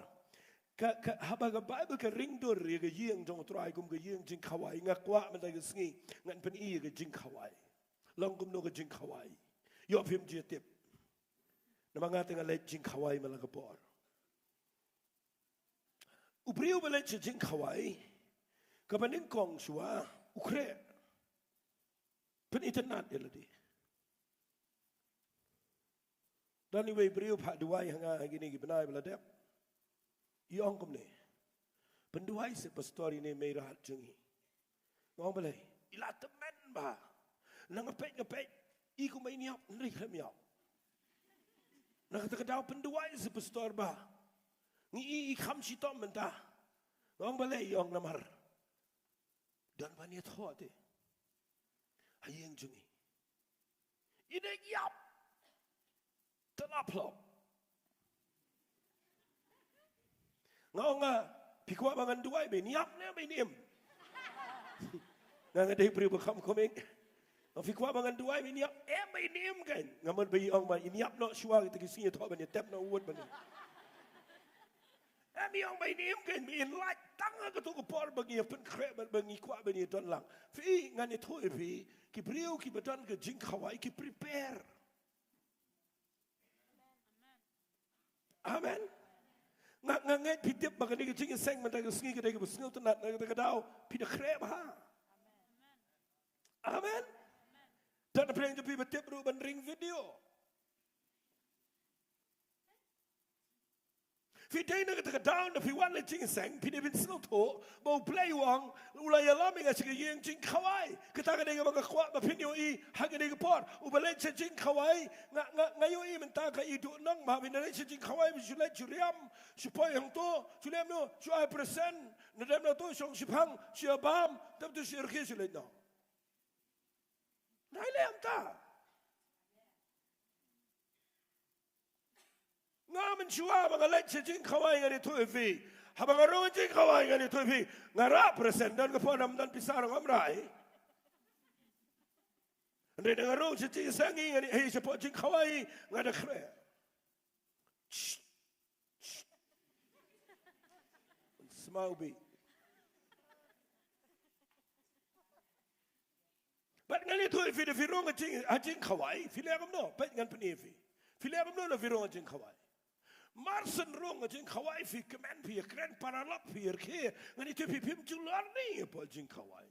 Ka, ka, haba ka Baibl ka ring dur ïa ka ïing jong U Trai kum ka ïing jingkhawai, nga kwah mynta ka sngi ngan pyni ïa ka jingkhawai. Long kumno ka jingkhawai? Ïoh phim ju tip. Namar nga te nga leit jingkhawai man la ka por. U briew ba leit sha jingkhawai, kaba nyngkong shuwa, u khreh. Pynitynnad ïa lade. Don iwei i briew phah duwai ha nga ha kine ki bnai ba la dep. I ong kumne. Pynduwai seh pastor, ine i mei rahat jong ngi. Nga ong balei? I la tymmen bha. Na nga peit nga peit, i kumba in ïap, hynrei khlem ïap. Na kata ka daw pynduwai seh pastor ba ngi i, i kham shitom mynta. Nga ong balei? I ong namar don ban ïathoh te ha ïing jong ngi. I dei ïap. Te la phlop. Nga ong, nga, phi kwah ba ngan duwai ba in ïap ne ba in im? Nga, nga dei briew ba kham khmih. Nga, phi kwah ba ngan duwai ba in ïap, em, ba in im kein? Nga mut ba i ong ba in ïap noh shuwa, kita ki sngi ïathoh ban ïatep noh wut ban im. Em, i ong ba in im kein, ba in lait tang ha kato ka por ba ngi ïa pynkhreh bad ba ngi kwah ban ïadon lang. Phi, ngan ïathuh ïa phi, ki briew kiba don ka jingkhawai ki prepare. Amen. Nga, nga ngeit phi tip ba kane ka jingïaseng mynta ka sngi ka dei kaba sngewtynnad, na kata ka daw phi da khreh bha. Amen. Don na pdeng jong phi ba tip ruh ban ring video. Phi dei na kata ka daw, na phi wan leit jingïaseng, phi dei ban sngewthuh ba U Blei u ong, u la ïalam ïa nga sha ka ïing jingkhawai. Kata ka dei kaba nga kwah ba phin ïohi ha kane ka por. Uba leit sha jingkhawai, nga, nga, nga ïohi mynta ka i duh nong ba phin leit sha jingkhawai, phin shu leit shu riam, shu poi hangto, shu leit noh, shu ai percent, na dep na to shong shiphang, shu ïa bam, dep to shu rkhie shu leit noh. Nai lem ta. Nga mynshuwa ba nga leit sha jingkhawai, ngan ïathuh ïa phi. Haba nga rung jingkhawai, ngan ïathuh ïa phi. Nga rah percent, don ka por ym don pisa ruh ngam rai. Hynrei da nga rung sha jingïaseng, ngan ïa, hei, shapoh jingkhawai nga da khreh. Shh. Shh. Smaw bih. Bad ngan ïathuh ïa phi, da phi rung ha jing, ha jingkhawai, phi leh kumno? Peit, ngan pyni ïa phi. Phi leh kumno da phi rung ha jingkhawai? Mar shen rung ha jingkhawai, phi kmen, phi ïakren paralok, phi ïarkhie. Ngan ïathuh ïa phi, phim ju lorni hapoh jingkhawai.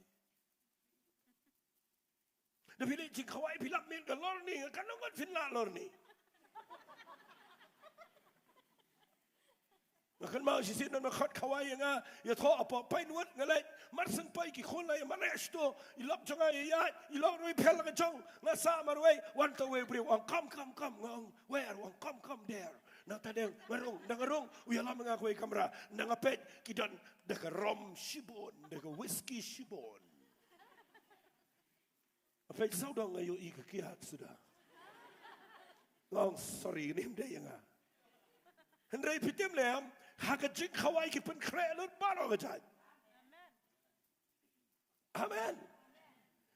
Da phi leit jingkhawai, phi lap miet ka lorni, nga katno ngut phin lah lorni. Nga kynmaw shisien don ba khot khawai ïa nga, ïathoh hapoh Pinewood, nga leit, mar shen poi ki khun la ïa mareh shuh, i lok jong nga ïa ïaid, i lok ruh i pher la ka jong, nga sah marwei, wan ta uwei u briew, ong, "Come, come, come," nga ong, "Where?" Ong, "Come, come there." Nangta dang nga rung, dang nga rung, u ïalam ïa nga ha kawei ka kamra, nang nga peit, ki don da ka rum shibun, da ka whisky shibun. Nga peit sawdong nga ïohi ka kiad suda. Nga ong, "Sorry, kane ym dei ïa nga." Hynrei phi tip lem, ha ka jingkhawai ki pynkhreh lut baroh ka jait. Amen.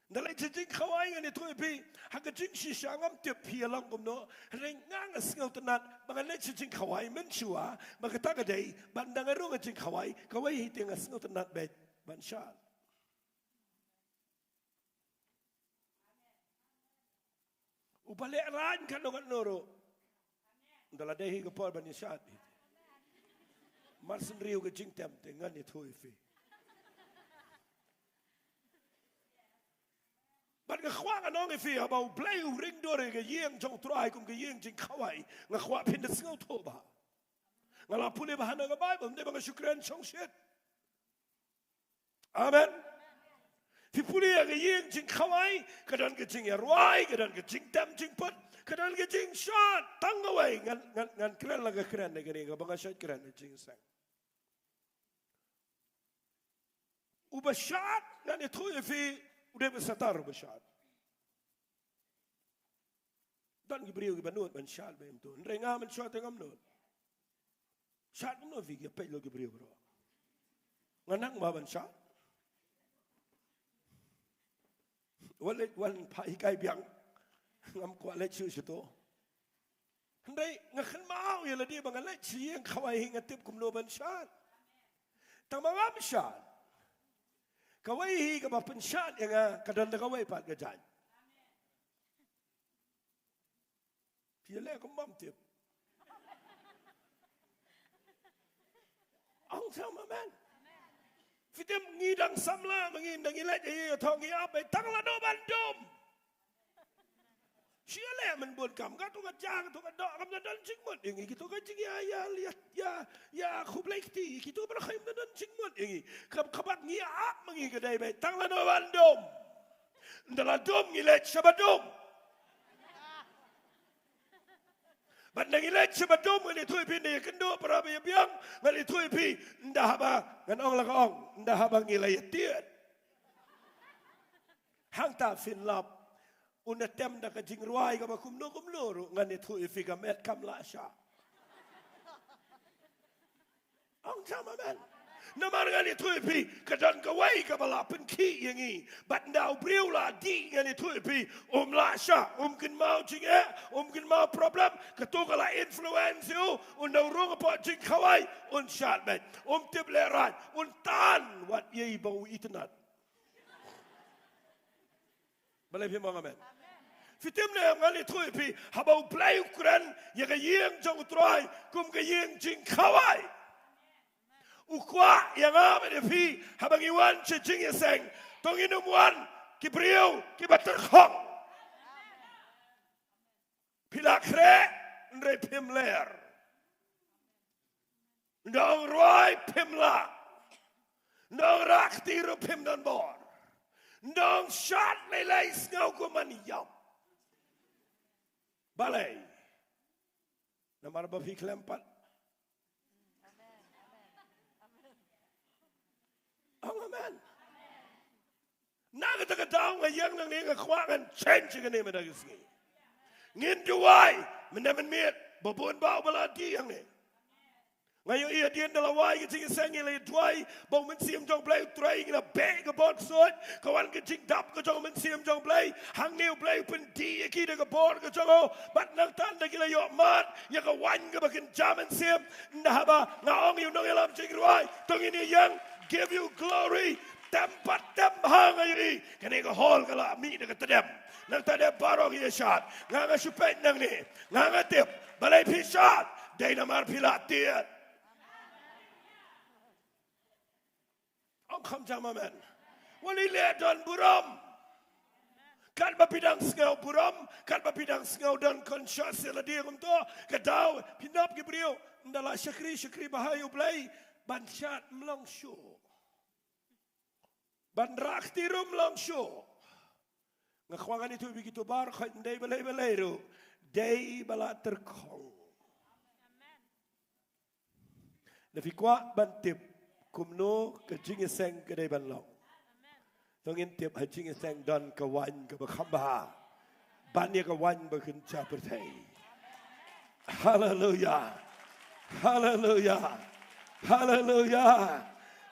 Ynda leit sha jingkhawai, ngan ïathuh ïa phi, ha ka jingshisha ngam tip phi ïalam kumno. Hynrei nga, nga sngewtynnat ba ngan leit sha jingkhawai mynshuwa, ba kata ka dei ba ynda nga rung ha jingkhawai, kawei hi te nga sngewtynnat beit ban shad. Uba lehraiñ katno katno ruh, ynda la dei hi ka por ban ïashad hi. Mar shen riew ka jingtem te ngan ïathuh ïa phi. Bad nga kwah ngan ong ïa phi, haba U Blei u ring dur ïa ka ïing jong U Trai kum ka ïing jingkhawai, nga kwah phin da sngewthuh bha. Nga la pule bha na ka Baibl, ym dei ba nga shu kren shongshit. Amen. Phi pule ïa ka ïing jingkhawai, ka don ka jingïarwai, ka don ka jingtem jingput, ka don ka jingshad, tang kawei, ngan, ngan, ngan kren la ka kren na kane kaba nga shait kren na jingseng. Uba shad, ngan ïathuh ïa phi, u dei ba shatar uba shad. Don ki briew kiba nud ban shad beit, hynrei nga mynshuwa te ngam nud. Shad kumno phi, ki peit lo ki briew baroh. Nga nang ba ban shad. Wan leit, wan phah hikai biang. Ngam kwah leit shuh shuh to. Hynrei nga kynmaw ïa lade ba nga leit sha ïing khawai hi, nga tip kumno ban shad. Tang ba ngam shad. Kawei hi kaba pynshad ïa nga, ka don da kawei pat ka jaiñ. Phi ïaleh kum bym tip. Ong sha ma men. Phi tip, ngi dang samla ma ngi, dang ngi leit ïa, ïa thoh, ngi ap beit tang lano ban dum. Shu ïaleh mynbun kam, kato ka ja, kato ka doh, kam da don jingmut ïa ngi, kito ka jingïa, ïa, ïa, ïa, ïa khublei kti, kito baroh kam da don jingmut ïa ngi. Kam, kaba ngi ap ma ngi ka dei beit tang lano ban dum. Ynda la dum ngi leit shaba dum. Bad ynda ngi leit shaba dum, ngan ïathuh ïa phi, ynda ïakynduh para ba ïabiang, ngan ïathuh ïa phi, ynda haba, ngan ong la ka ong, ynda haba ngi la ïatied. Hangta phin lap, un da tem da ka jingrwai kaba kumno kumno ruh, ngan ïathuh ïa phi, ka met kam lah shah. Ong sha ma men. Namar ngan ïathuh ïa phi, ka don kawei kaba la pynkhih ïa ngi. Bad ynda u briew la dih, ngan ïathuh ïa phi, um lah shah, um kynmaw jingeh, um kynmaw problem, kato ka la influence ïa u, ynda u rung hapoh jingkhawai, un shad beit, um tip lehraiñ, un tan wat ïa i ba u itynnad. Balei phim ong amen? Phi tip ne em, ngan ïathuh ïa phi, haba U Blei u kren ïa ka ïing jong U Trai kum ka ïing jingkhawai, u kwah ïa nga bad ïa phi, haba ngi wan sha jingïaseng, to ngin ym wan ki briew kiba tyrkhong. Phi la khreh, hynrei phim ler. Ynda ong rwai phim lah. Ynda ong rah kti ruh phim don bor. Ynda ong shad lei lei sngew kum ban ïap. Balei? Namar ba phi khlem pat. Ong amen. Na kata ka daw nga ïeng nangne, nga kwah ngan change ïa kane mynta ka sngi. Ngin duwai mynne mynmiet, Ba bun ba u ba la dih hangne. Nga ïohi hadien da la wai ka jingïaseng ngi la duwai ba u Mynsiem jong u Blei u trei, ngi la beh ka bor ksuid, ka wan ka jingdap ka jong u Mynsiem jong u Blei. Hangne u Blei u pyndih ïa ki da ka bor ka jong u. Bad nangta ynda ki la ïoh mad ïa ka waiñ kaba kynja mynsiem, ynda haba nga ong ïa u nongïalam jingrwai, to ngin ïeng, give you glory. Tem pat tem ha nga ïohi kane ka hall ka la mih da ka tdem. Nangta de baroh ki ïa shad. Nga nga shu peit nangne. Nga nga tip balei phi shad. Dei namar phi la tied. Ong kham jam amen. Wat leh don burom. Katba phi dang sngew burom, katba phi dang sngew don conscience ïa lade kumto, ka daw phi nap ki briew, ynda la shakri shakri bha ïa u Blei, ban shad ym long shuh. Ban rah kti ruh ym long shuh. Nga kwah ngan ïathuh ïa phi kito baroh, ym dei balei balei ruh, dei ba la tyrkhong. Lada phi kwah ban tip kumno ka jingïaseng ka dei ban long, to ngin tip ha jingïaseng don ka waiñ kaba kham bha ban ïa ka waiñ ba kynja pyrthei. Haleluya. Haleluya. Haleluya.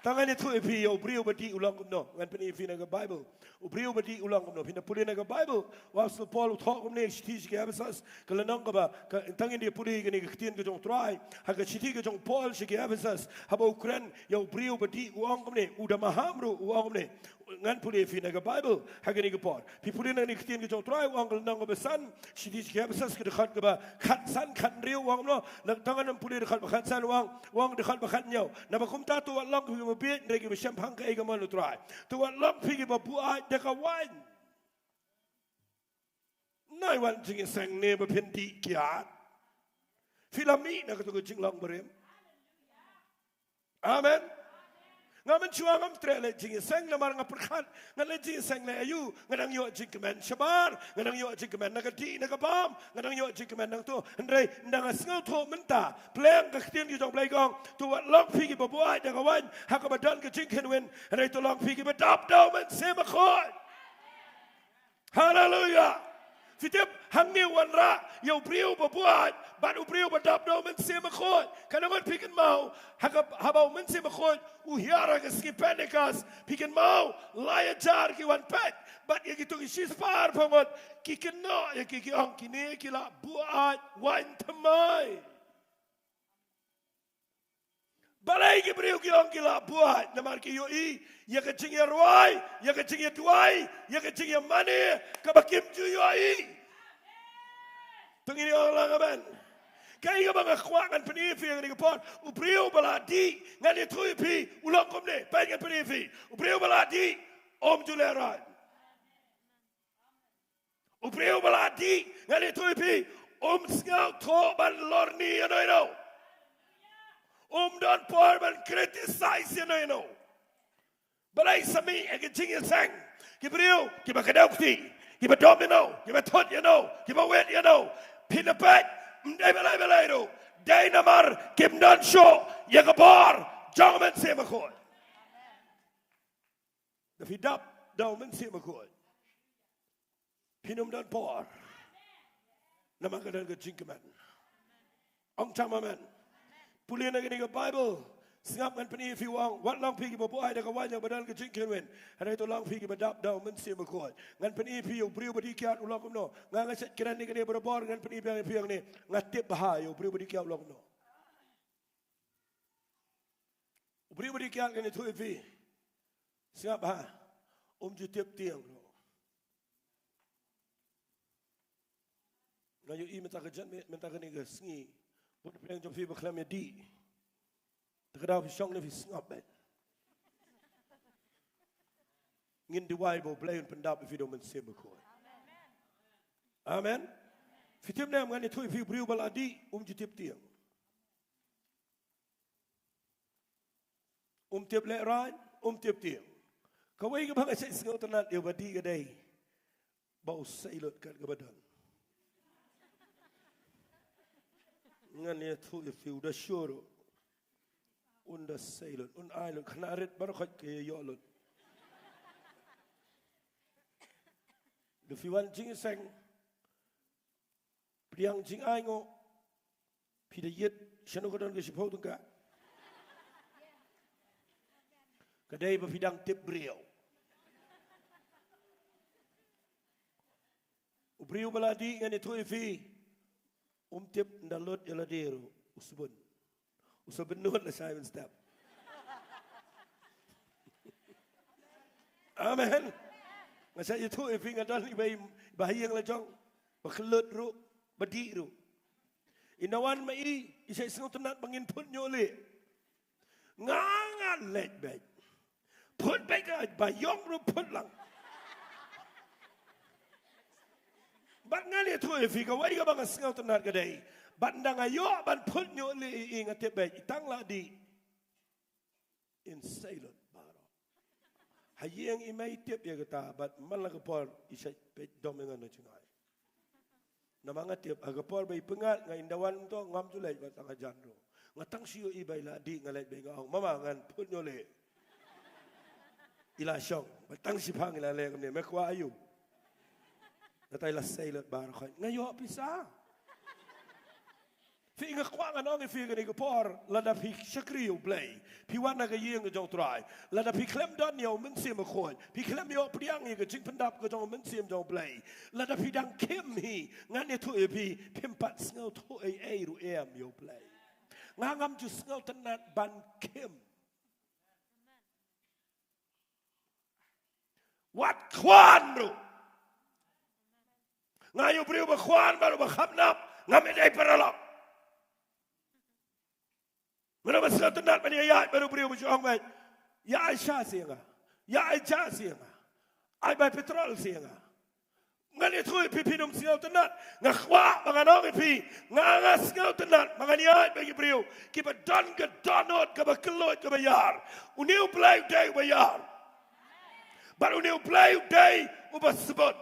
To ngan ïathuh ïa phi ïa u briew ba dih u long kumno. Ngan pyni ïa phi na ka Baibl. U briew ba dih u long kumno. Phin da pule na ka Baibl, u Apostol Paul u thoh kumne, shithi sha ki Ephesus, ka lynnong kaba, ka, tang ngin da pule kane ka ktien ka jong u Trai ha ka shithi ka jong u Paul sha ki Ephesus, haba u kren ïa u briew ba dih u ong kumne, u da maham ruh u ong kumne. Ngan pule ïa phi na ka Baibl ha kane ka por. Phi pule na kane ka ktien ka jong u Trai, u ong ka lynnong kaba san, shithi sha ki Ephesus ka dkhot kaba khatsan, khathynriew u ong kumno. Nangta ngan pule dkhot ba khatsan, u ong, u ong dkhot ba khathynñiew. Naba kumta to wat long phi kiba bieit, hynrei kiba shemphang kaei ka mon u Trai. To wat long phi kiba buaid da ka waiñ. Nai wan jingïaseng ne ba phin dih kiad. Phi la mih na kato ka jinglong barim. Amen. Nga mynshuwa ngam treh leh jingïaseng namar nga pyrkhat, nga leh jingïaseng leh aïu, nga dang ïoh jingkmen shabar, nga dang ïoh jingkmen na ka dih na ka bam, nga dang ïoh jingkmen nangto. Hynrei ynda nga sngewthuh mynta, pleng ka ktien ka jong u Blei ka ong, to wat long phi kiba buaid da ka waiñ ha kaba don ka jingkynwin, hynrei to long phi kiba dap da u Mynsiem Bakhuid. Haleluya. Phi tip, hangne u wanrah ïa u briew ba buaid bad u briew ba dap da u Mynsiem Bakhuid. Katno ngut phi kynmaw, ha ka, haba u Mynsiem Bakhuid u hiar ha ka sngi Pentekost, phi kynmaw lai hajar ki wan peit. Bad ïa kito ki shispah arphew ngut ki kynnoh ïa ki, ki ong, kine ki la buaid waiñ thymmai. Balei ki briew ki ong ki la buaid? Namar ki ïohi ïa ka jingïarwai, ïa ka jingïaduwai, ïa ka jingïamane kaba kim ju ïohi. To ngin ong lang amen. Kaei kaba nga kwah ngan pyni ïa phi ha kane ka por, u briew ba la dih, ngan ïathuh ïa phi, u long kumne, peit ngan pyni ïa phi. U briew ba la dih um ju lehraiñ. U briew ba la dih, ngan ïathuh ïa phi, um sngewthuh ban lorni ïano ïano. Um don por ban criticize ïano ïano. Balei sa mih ha ka jingïaseng ki briew kiba kdew kti, kiba dom ïano, kiba thut ïano, kiba wit ïano? Phin da peit, ym dei balei balei ruh, dei namar kim don shuh ïa ka bor jong u Mynsiem Bakhuid. Da phi dap da u Mynsiem Bakhuid, phin ym don por. Namar ka don ka jingkmen. Ong chang amen. Pule na kane ka Baibl. Sngap, ngan pyni ïa phi, u ong, wat long phi kiba buaid da ka waiñ ha kaba don ka jingkynwin, hynrei to long phi kiba dap da u Mynsiem Bakhuid. Ngan pyni ïa phi ïa u briew ba dih kiad u long kumno. Nga nga shet kren ïa kane barabor, ngan pyni biang ïa phi hangne. Nga tip bha ïa u briew ba dih kiad u long kumno. U briew ba dih kiad ngan ïathuh ïa phi. Sngap ha. Um ju tip tieng ruh. Nga ïohi mynta ka janmiet, mynta kane ka sngi, bun pdeng jong phi ba khlem ïa dih. Te ka daw phi shong ne phi sngap beit. Ngin duwai ba u Blei un pyndap ïa phi da u Mynsiem Bakhuid. Amen. Phi tip ne em, ngan ïathuh ïa phi, u briew ba la dih um ju tip tieng. Um tip lehraiñ, um tip tieng. Kawei kaba nga shait sngewtynnat ïa u ba dih ka dei ba u sei lut kat kaba don. Ngan ïathuh ïa phi, u da shuh ruh. Un da sei lut, un ai lut, khynnah rit baroh khoit ka ïoh lut. Da phi wan jingïaseng, pdiang jingainguh, Phi da ïit shano ka don ka shiphew tyngka? Ka dei ba phi dang tip briew. U briew ba la dih ngan ïathuh ïa phi, um tip ynda lut ïa lade ruh u sbun. U sbun nud la shai mynstep. Amen. Nga sa ïathuh ïa phi, nga don iba, iba ha ïing la jong, ba kyllut ruh, ba dih ruh. Ynda wan ma i, i sa sngewtynnat ba ngin phut ñiuh lieh. Nga, nga leit beit. Phut beit ka ba ïong ruh phut lang. Bad ngan ïathuh ïa phi, kawei kaba nga sngewtynnat ka dei, bad ynda nga ïoh ban phut ñiuh lieh i, nga tip beit i tang la dih, in sa lut baroh. Ha ïing i mei tip ïa kata, bad man la ka por i sa peit dom ïa nga na jngai. Namar nga tip ha ka por ba i pyngngad nga, ynda wan to ngam ju leit, bad tang hajan ruh. Nga tang shu ïohi ba i la dih, nga leit beit, nga ong, "Mama, ngan phut ñiuh lieh." I la shong, bad tang shiphang i la leh kumne, "Me kwah aïu?" Nangta i la sa lut baroh khoit, "Nga ïoh pisa." Phi, nga kwah ngan ong ïa phi kane ka por, lada phi shakri ïa U Blei, phi wan na ka ïing ka jong U Trai, lada phi khlem don ïa U Mynsiem Bakhuid, phi khlem ïoh pdiang ïa ka jingpyndap ka jong U Mynsiem jong U Blei, lada phi dang khim hi, ngan ïathuh ïa phi, phim pat sngewthuh ei ei ruh em ïa U Blei. Nga ngam ju sngewtynnat ban khim. Wat khwan ruh. Nga ïa u briew ba khwan bad uba khapnap, ngam ïadei paralok. Mano ba sngewtynnat ban ïaid bad u briew ba ju ong beit, ïa ai sha sha nga, ïa ai ja sha nga, ai bai petrol sha nga. Ngan ïathuh ïa phi, phin ym sngewtynnat. Nga kwah ba ngan ong ïa phi, nga, nga sngewtynnat ba ngan ïaid bad ki briew kiba don ka dohnud kaba kylluid kaba ïar. Une U Blei u dei uba ïar. Bad une U Blei u dei uba sbun.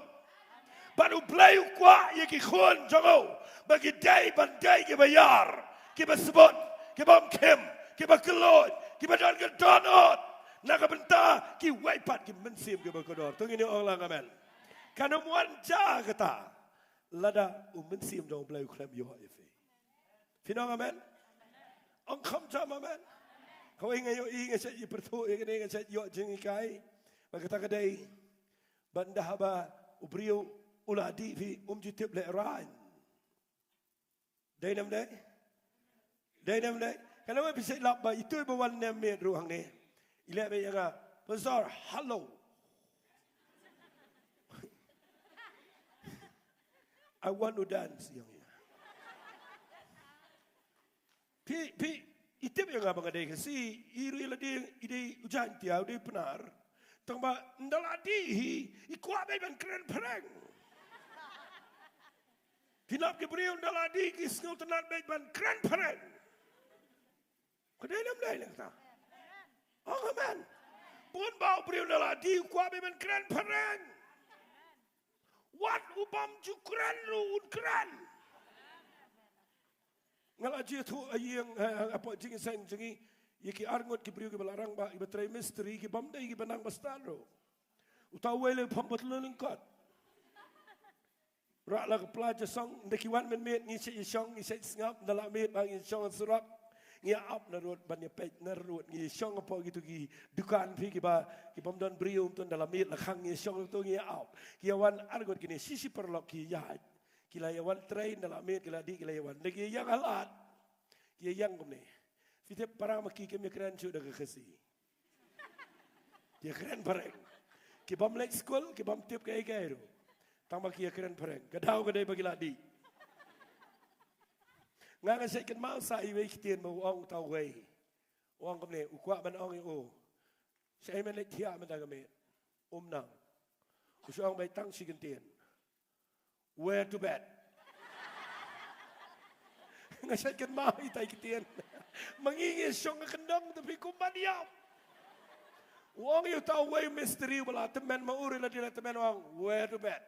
Bad U Blei u kwah ïa ki khun jong u ba ki dei ban dei kiba ïar, kiba sbun, kiba ym khim, kiba kylluid, kiba don ka dohnud. Na ka bynta kiwei pat ki mynsiem kiba kordor. To ngin ïa ong lang amen. Kan ym wan ja kata lada U Mynsiem jong U Blei u khlem ïoh ïa phi. Phin ong amen? Ong kham jam amen. Kawei nga ïohi, nga shait ïa pyrthuh ïa kane, nga shait ïoh jinghikai. Bad kata ka dei, bad ynda haba u briew u la dih phi, um ju tip lehraiñ. Dei ne ym dei? Dei ne ym dei? Ka la wei phi shait lap ba itu iba wan ne miet ruh hangne, i leh beit ïa nga, "Pastor, hello. I want to dance," ïa nga. Phi, phi, i tip ïa nga ba nga dei Khasi, i ruh i la dei, i dei u Jaiñtia, u dei Pnar. Tang ba ynda la dih hi, i kwah beit ban kren phareng. Phi lap ki briew ynda la dih ki sngewtynnat beit ban kren phareng. Ka dei ne ym dei ne kata? Ong amen. Bun ba u briew ynda la dih u kwah beit ban kren phareng. Wat u bym ju kren ruh un kren. Nga la ju ïathuh ha ïing, eh, hapoh jingïaseng jong ngi, ïa ki arngut ki briew kiba la rangbah, kiba trei mistri, ki bym dei kiba nang ba stad ruh. Uta uwei la phong patlun lyngkot. Rah la ka pla jong song, ynda ki wan mynmiet ngi shait ïashong, ngi shait sngap, ynda la miet ba ngi shong surok. Ngi ïa ap na rud ban ïa peit na rud, ngi ïashong hapoh kito ki dukan phi kiba, ki bym don briew, to ynda la miet la khang ngi ïashong to ngi ïa ap. Ki ïa wan arngut kine, shi shi paralok ki ïaid. Ki la ïa wan trei, ynda la miet ki la dih ki la ïa wan. Ynda ki ïa ïeng ha lad, ki ïa ïeng kumne. Phi tip para ma ki kim ïa kren shuh da ka Khasi. Ki ïa kren phareng. Ki bym leit skul, ki bym tip kaei kaei ruh. Tang ba ki ïa kren phareng. Ka daw ka dei ba ki la dih. Nga, nga shait kynmaw sa iwei i ktien ba u ong uta uwei. U ong kumne, u kwah ban ong ïa u, "Shaei men leit thiah mynta ka miet?" "Um nang." U shu ong beit tang shi kyntien, "Where to bed?" Nga shait kynmaw ita i ktien. Ma ngi ngi shong ha kyndong te phi kum ban ïap. U ong ïa uta uwei u mistri uba la tymmen, ma u ruh la dei la tymmen, u ong, "Where to bed?"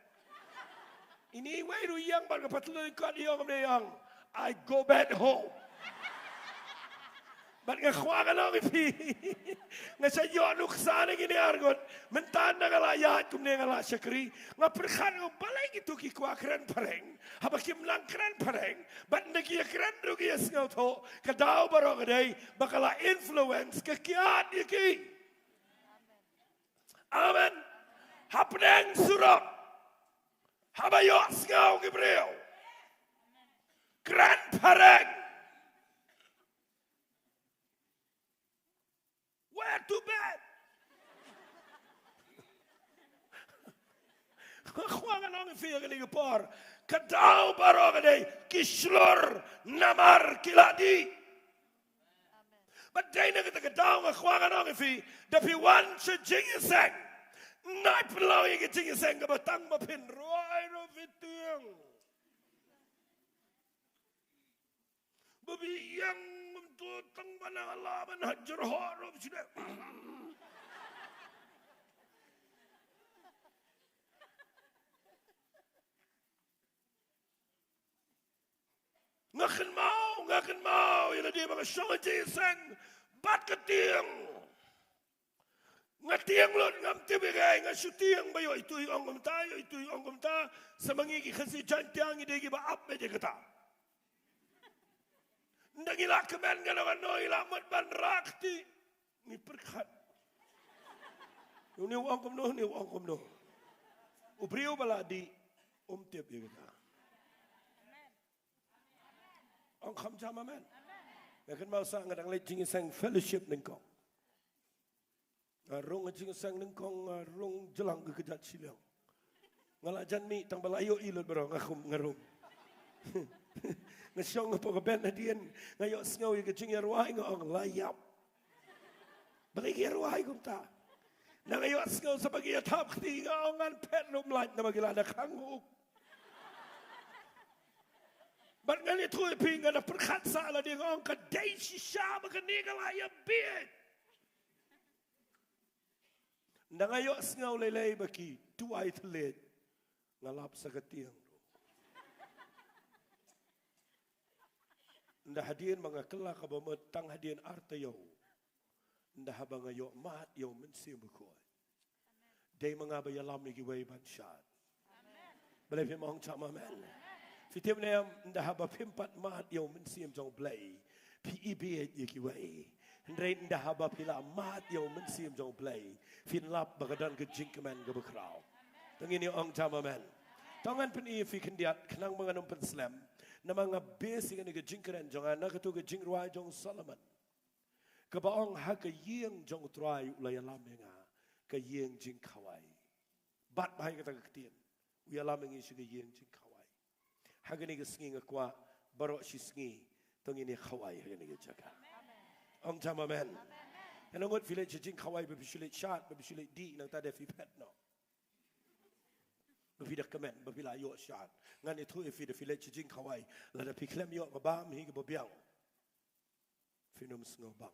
Ine iwei ruh ïeng bad ka patlun lyngkot, i ong kumne, i ong, "I go back home." Bad nga kwah ngan ong ïa phi, nga sa ïoh nuksa na kine arngut. Mynta nga la ïaid kumne, nga la shakri. Nga pyrkhat nga balei kito ki kwah kren phareng, haba kim nang kren phareng. Bad ynda ki ïa kren ruh ki ïa sngewthuh. Ka daw baroh ka dei ba ka la influence ka kiad ïa ki. Amen. Hapdeng surok, haba ïohsngew ki briew, kren phareng. Where to bed? Nga kwah ngan ong ïa phi ha kane ka por, ka daw baroh ka dei ki shlur namar ki la dih. Bad dei na kata ka daw nga kwah ngan ong ïa phi, da phi wan sha jingïaseng, nai pynlong ïa ka jingïaseng kaba tang ba phin rwai ruh phi tieng. Ba phi ïeng kumto tang ban ïalam ban ha jyrhoh ruh phi shu dei. Nga kynmaw, nga kynmaw ïa lade ba nga shong ha jingïaseng bad ka tieng. Nga tieng lut, ngam tip ïa kaei, nga shu tieng ba ïoh itu i ong kumta, ïoh itu i ong kumta. Sa ma ngi ki Khasi Jaiñtia ngi dei kiba ap beit ïa kata. Ynda ngi la kmen kano kano, ngi la mut ban rah kti, ngi pyrkhat, une u ong kumno, une u ong kumno. U briew ba la dih um tip ïa kata. Ong kham jam amen. Nga kynmaw sa nga dang leit jingïaseng fellowship nyngkong. Nga rung ha jingïaseng nyngkong, nga rung jlang ka kjat shiliang. Nga la jan mih tang ba la ïohi lut baroh, nga khum, nga rung. Nga shong hapoh ka bench hadien, nga ïohsngew ïa ka jingïarwai, nga ong la ïap. Balei ki ïarwai kumta? Nga ïohsngew sa ba ki ïa thap kti, nga ong ngan phet ruh ym lait namar ki la da khang huk. Bad ngan ïathuh ïa phi, nga da pyrkhat sa lade, nga ong ka dei shisha ba kane ka la ïa bieit. Ynda nga ïohsngew lei lei ba ki duwai thylliej, nga lap sa ka tieng. Ynda hadien ba nga kylla kaba mut tang hadien ar taïew. Ynda haba nga ïoh mad ïa u Mynsiem Bakhuid, dei ma nga ba ïalam ïa kiwei ban shad. Balei phim ong jam amen? Phi tip ne em, ynda haba phim pat mad ïa u Mynsiem jong u Blei, phi ibieit ïa kiwei. Hynrei ynda haba phi la mad ïa u Mynsiem jong u Blei, phin lap ba ka don ka jingkmen kaba khraw. To ngin ïa ong jam amen. To ngan pyni ïa phi khyndiat, khnang ba ngan ym pynslem. Namar nga base ïa kane ka jingkren jong nga na kato ka jingrwai jong u Solomon, kaba ong ha ka ïing jong u Trai u la ïalam ïa nga ka ïing jingkhawai. Bad bha ïa kata ka ktien, u ïalam ïa ngi sha ka ïing jingkhawai. Ha kane ka sngi nga kwah baroh shi sngi to ngin ïa khawai ha kane ka jaka. Ong jam amen. Nga ngut phi leit sha jingkhawai ba phi shu leit shad, ba phi shu leit dih, nangta de phi phet noh. Ba phi da kmen, ba phi la ïoh shad. Ngan ïathuh ïa phi, da phi leit sha jingkhawai, lada phi khlem ïoh ka bam hi kaba biang, phin ym sngewbang.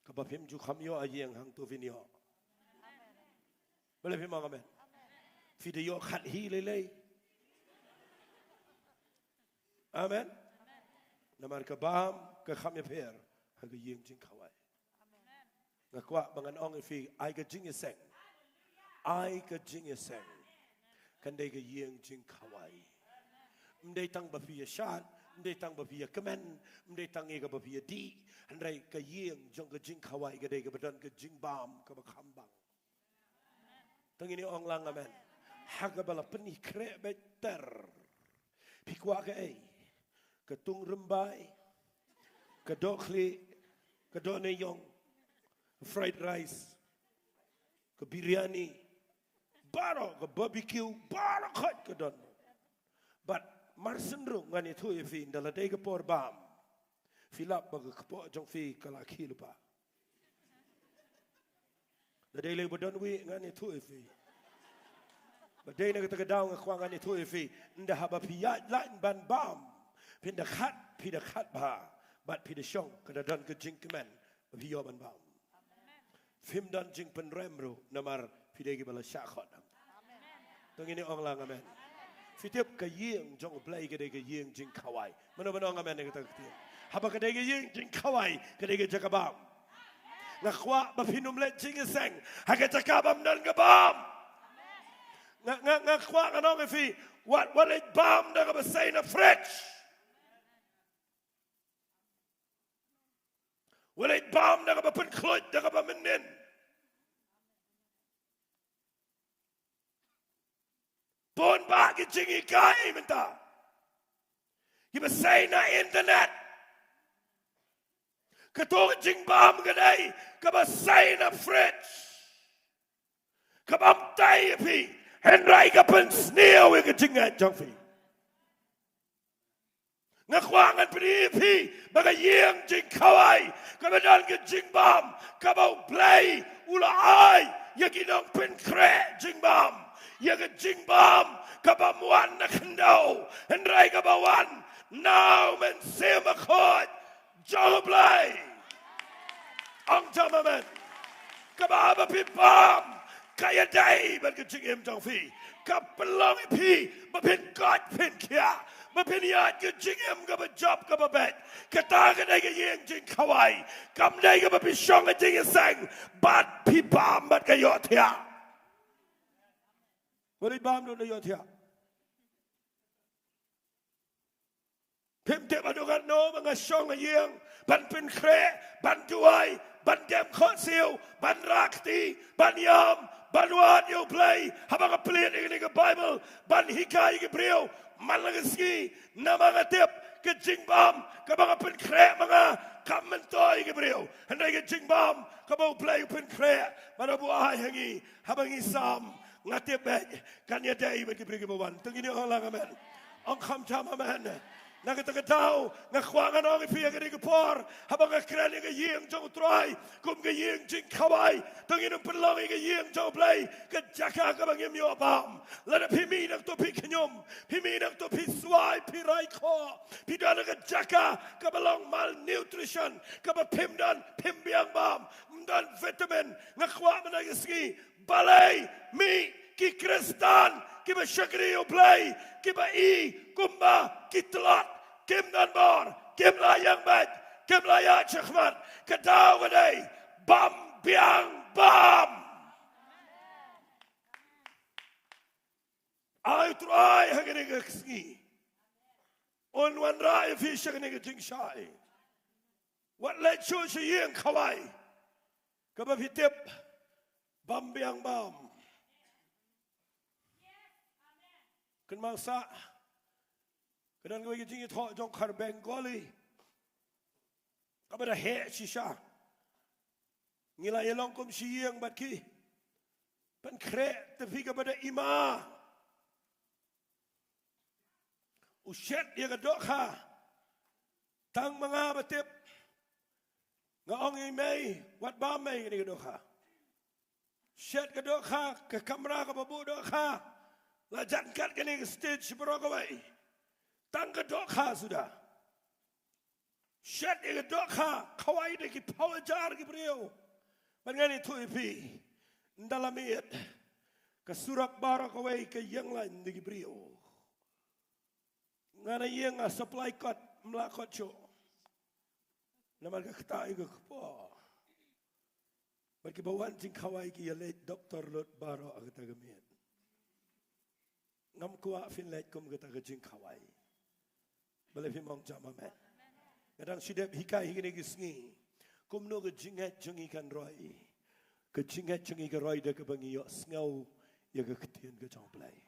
Kaba phim ju kham ïoh ha ïing hangto phin ïoh. Balei phim ong amen? Phi da ïoh khat hi lei lei. Amen. Namar ka bam ka kham ïapher ha ka ïing jingkhawai. Nga kwah ba ngan ong ïa phi, ai ka jingïaseng, ai ka jingïaseng kan dei ka ïing jingkhawai. Ym dei tang ba phi ïa shad, ym dei tang ba phi ïa kmen, ym dei tang ïa kaba phi ïa dih. Hynrei ka ïing jong ka jingkhawai ka dei kaba don ka jingbam kaba kham bang. To ngin ïa ong lang amen. Ha kaba la pyni khreh beit ter. Phi kwah kaei? Ka tung rymbai, ka doh khlieh, ka doh neiïong, fried rice, ka biryani, baroh, ka barbecue, baroh khoit ka don. Bad mar shen ruh ngan ïathuh ïa phi, ynda la dei ka por bam, phi lap ba ka kpoh jong phi ka la khih lypa. Da dei lei ba don wi ngan ïathuh ïa phi. Ba dei na kata ka daw nga kwah ngan ïathuh ïa phi. Ynda haba phi ïaid lait ban bam, phin da khat, phi da khat bha. Bad phi da shong, ka da don ka jingkmen ba phi ïoh ban bam. Phim don jingpynrem ruh namar phi dei kiba la shah khot. To ngin ïa ong lang amen. Phi tip ka ïing jong U Blei ka dei ka ïing jingkhawai. Mano mano nga men ka ta ka tiang. Haba ka dei ka ïing jingkhawai ka dei ka jaka bam. Nga kwah ba phin ym leit jingïaseng ha ka jaka bam don ka bam. Nga nga nga kwah nga ong ïa phi wat wat leit bam da kaba sei na fridge. Wat leit bam da kaba pynkhluit da kaba mynnin. Bun bah ki jinghikai mynta kiba sei na internet. Kato ka jingbam ka dei kaba sei na fridge. Kaba ym tei ïa phi hynrei ka pynsniew ïa ka jingngeit jong phi. Nga kwah ngan pyni ïa phi ba ka ïing jingkhawai kaba don ka jingbam kaba U Blei u la ai ïa ki nongpynkhreh jingbam, ïa ka jingbam kaba ym wan na khyndew hynrei kaba wan na U Mynsiem Bakhuid jong U Blei. Ong jam amen. Kaba haba phi bam ka ïadei bad ka jingim jong phi. Ka pynlong ïa phi ba phin koit phin khiah, ba phin ïaid ka jingim kaba jop kaba beit. Kata ka dei ka ïing jingkhawai. Kam dei kaba phi shong ha jingïaseng bad phi bam bad ka ïohthiah. Wat leit bam don da ïohthiah. Phim tip haduh katno ba nga shong ha ïing ban pynkhreh, ban duwai, ban dem khohsiew, ban rah kti, ban ïam, ban wad ïa U Blei. Haba nga plied ïa kane ka Baibl ban hikai ïa ki briew man la ka sngi, namar nga tip ka jingbam kaba nga pynkhreh ma nga kam myntoi ïa ki briew, hynrei ka jingbam kaba U Blei u pynkhreh bad u buaid ha ngi. Haba ngi sam, nga tip beit kan ïadei bad ki briew kiba wan. To ngin ong lang amen. Ong kham jam amen. Na kata ka daw nga kwah ngan ong ïa phi ha kane ka por, haba nga kren ïa ka ïing jong U Trai kum ka ïing jingkhawai, to ngin ym pynlong ïa ka ïing jong U Blei ka jaka kaba ngim ïoh bam. Lada phi mih nangto phi khñium, phi mih nangto phi swai, phi rai khoh, phi don ha ka jaka kaba long malnutrition, kaba phim don, phim biang bam, ym don vitamin. Nga kwah mynta ka sngi, balei mih ki Khristan kiba shakri U Blei, kiba i kumba ki tlot, kim don bor, kim la ïeng beit, kim la ïaid shakhmat? Ka daw ka dei bam biang bam. Ai U Trai ha kane ka sngi un wanrah ïa phi sha kane ka jingshai. Wat leit shuh sha ïing khawai kaba phi tip bam biang bam. Kynmaw sah, ka don kawei ka jingïathoh jong khar Bengali kaba da heh shisha. Ngi la ïalong kum shi ïing bad ki. Pynkhreh te phi kaba da ima. U shet ïa ka dohkha. Tang ma nga ba tip. Nga ong ïa i mei, wat bam mei kane ka dohkha. Shet ka dohkha, ka kamra kaba buh dohkha. La jan kat kane ka stage baroh kawei. Tang ka dohkha suda. Shet ïa ka dohkha, khawai da ki phew hajar ki briew. Bad ngan ïathuh ïa phi, ynda la miet, ka surok baroh kawei ka ïeng lain da ki briew. Nga na ïing nga supply kot, ym lah kot shuh. Namar ka ktah ïa ka kpoh. Bad kiba wan jingkhawai ki ïaleit doktor lut baroh ha kata ka miet. Ngam kwah phin leit kum kata ka jingkhawai. Balei phim ong jam amen? Nga dang shu dep hikai hi kine ki sngi kumno ka jingngeit jong ngi kan roi. Ka jingngeit jong ngi ka roi da kaba ngi ïohsngew ïa ka ktien ka jong U Blei.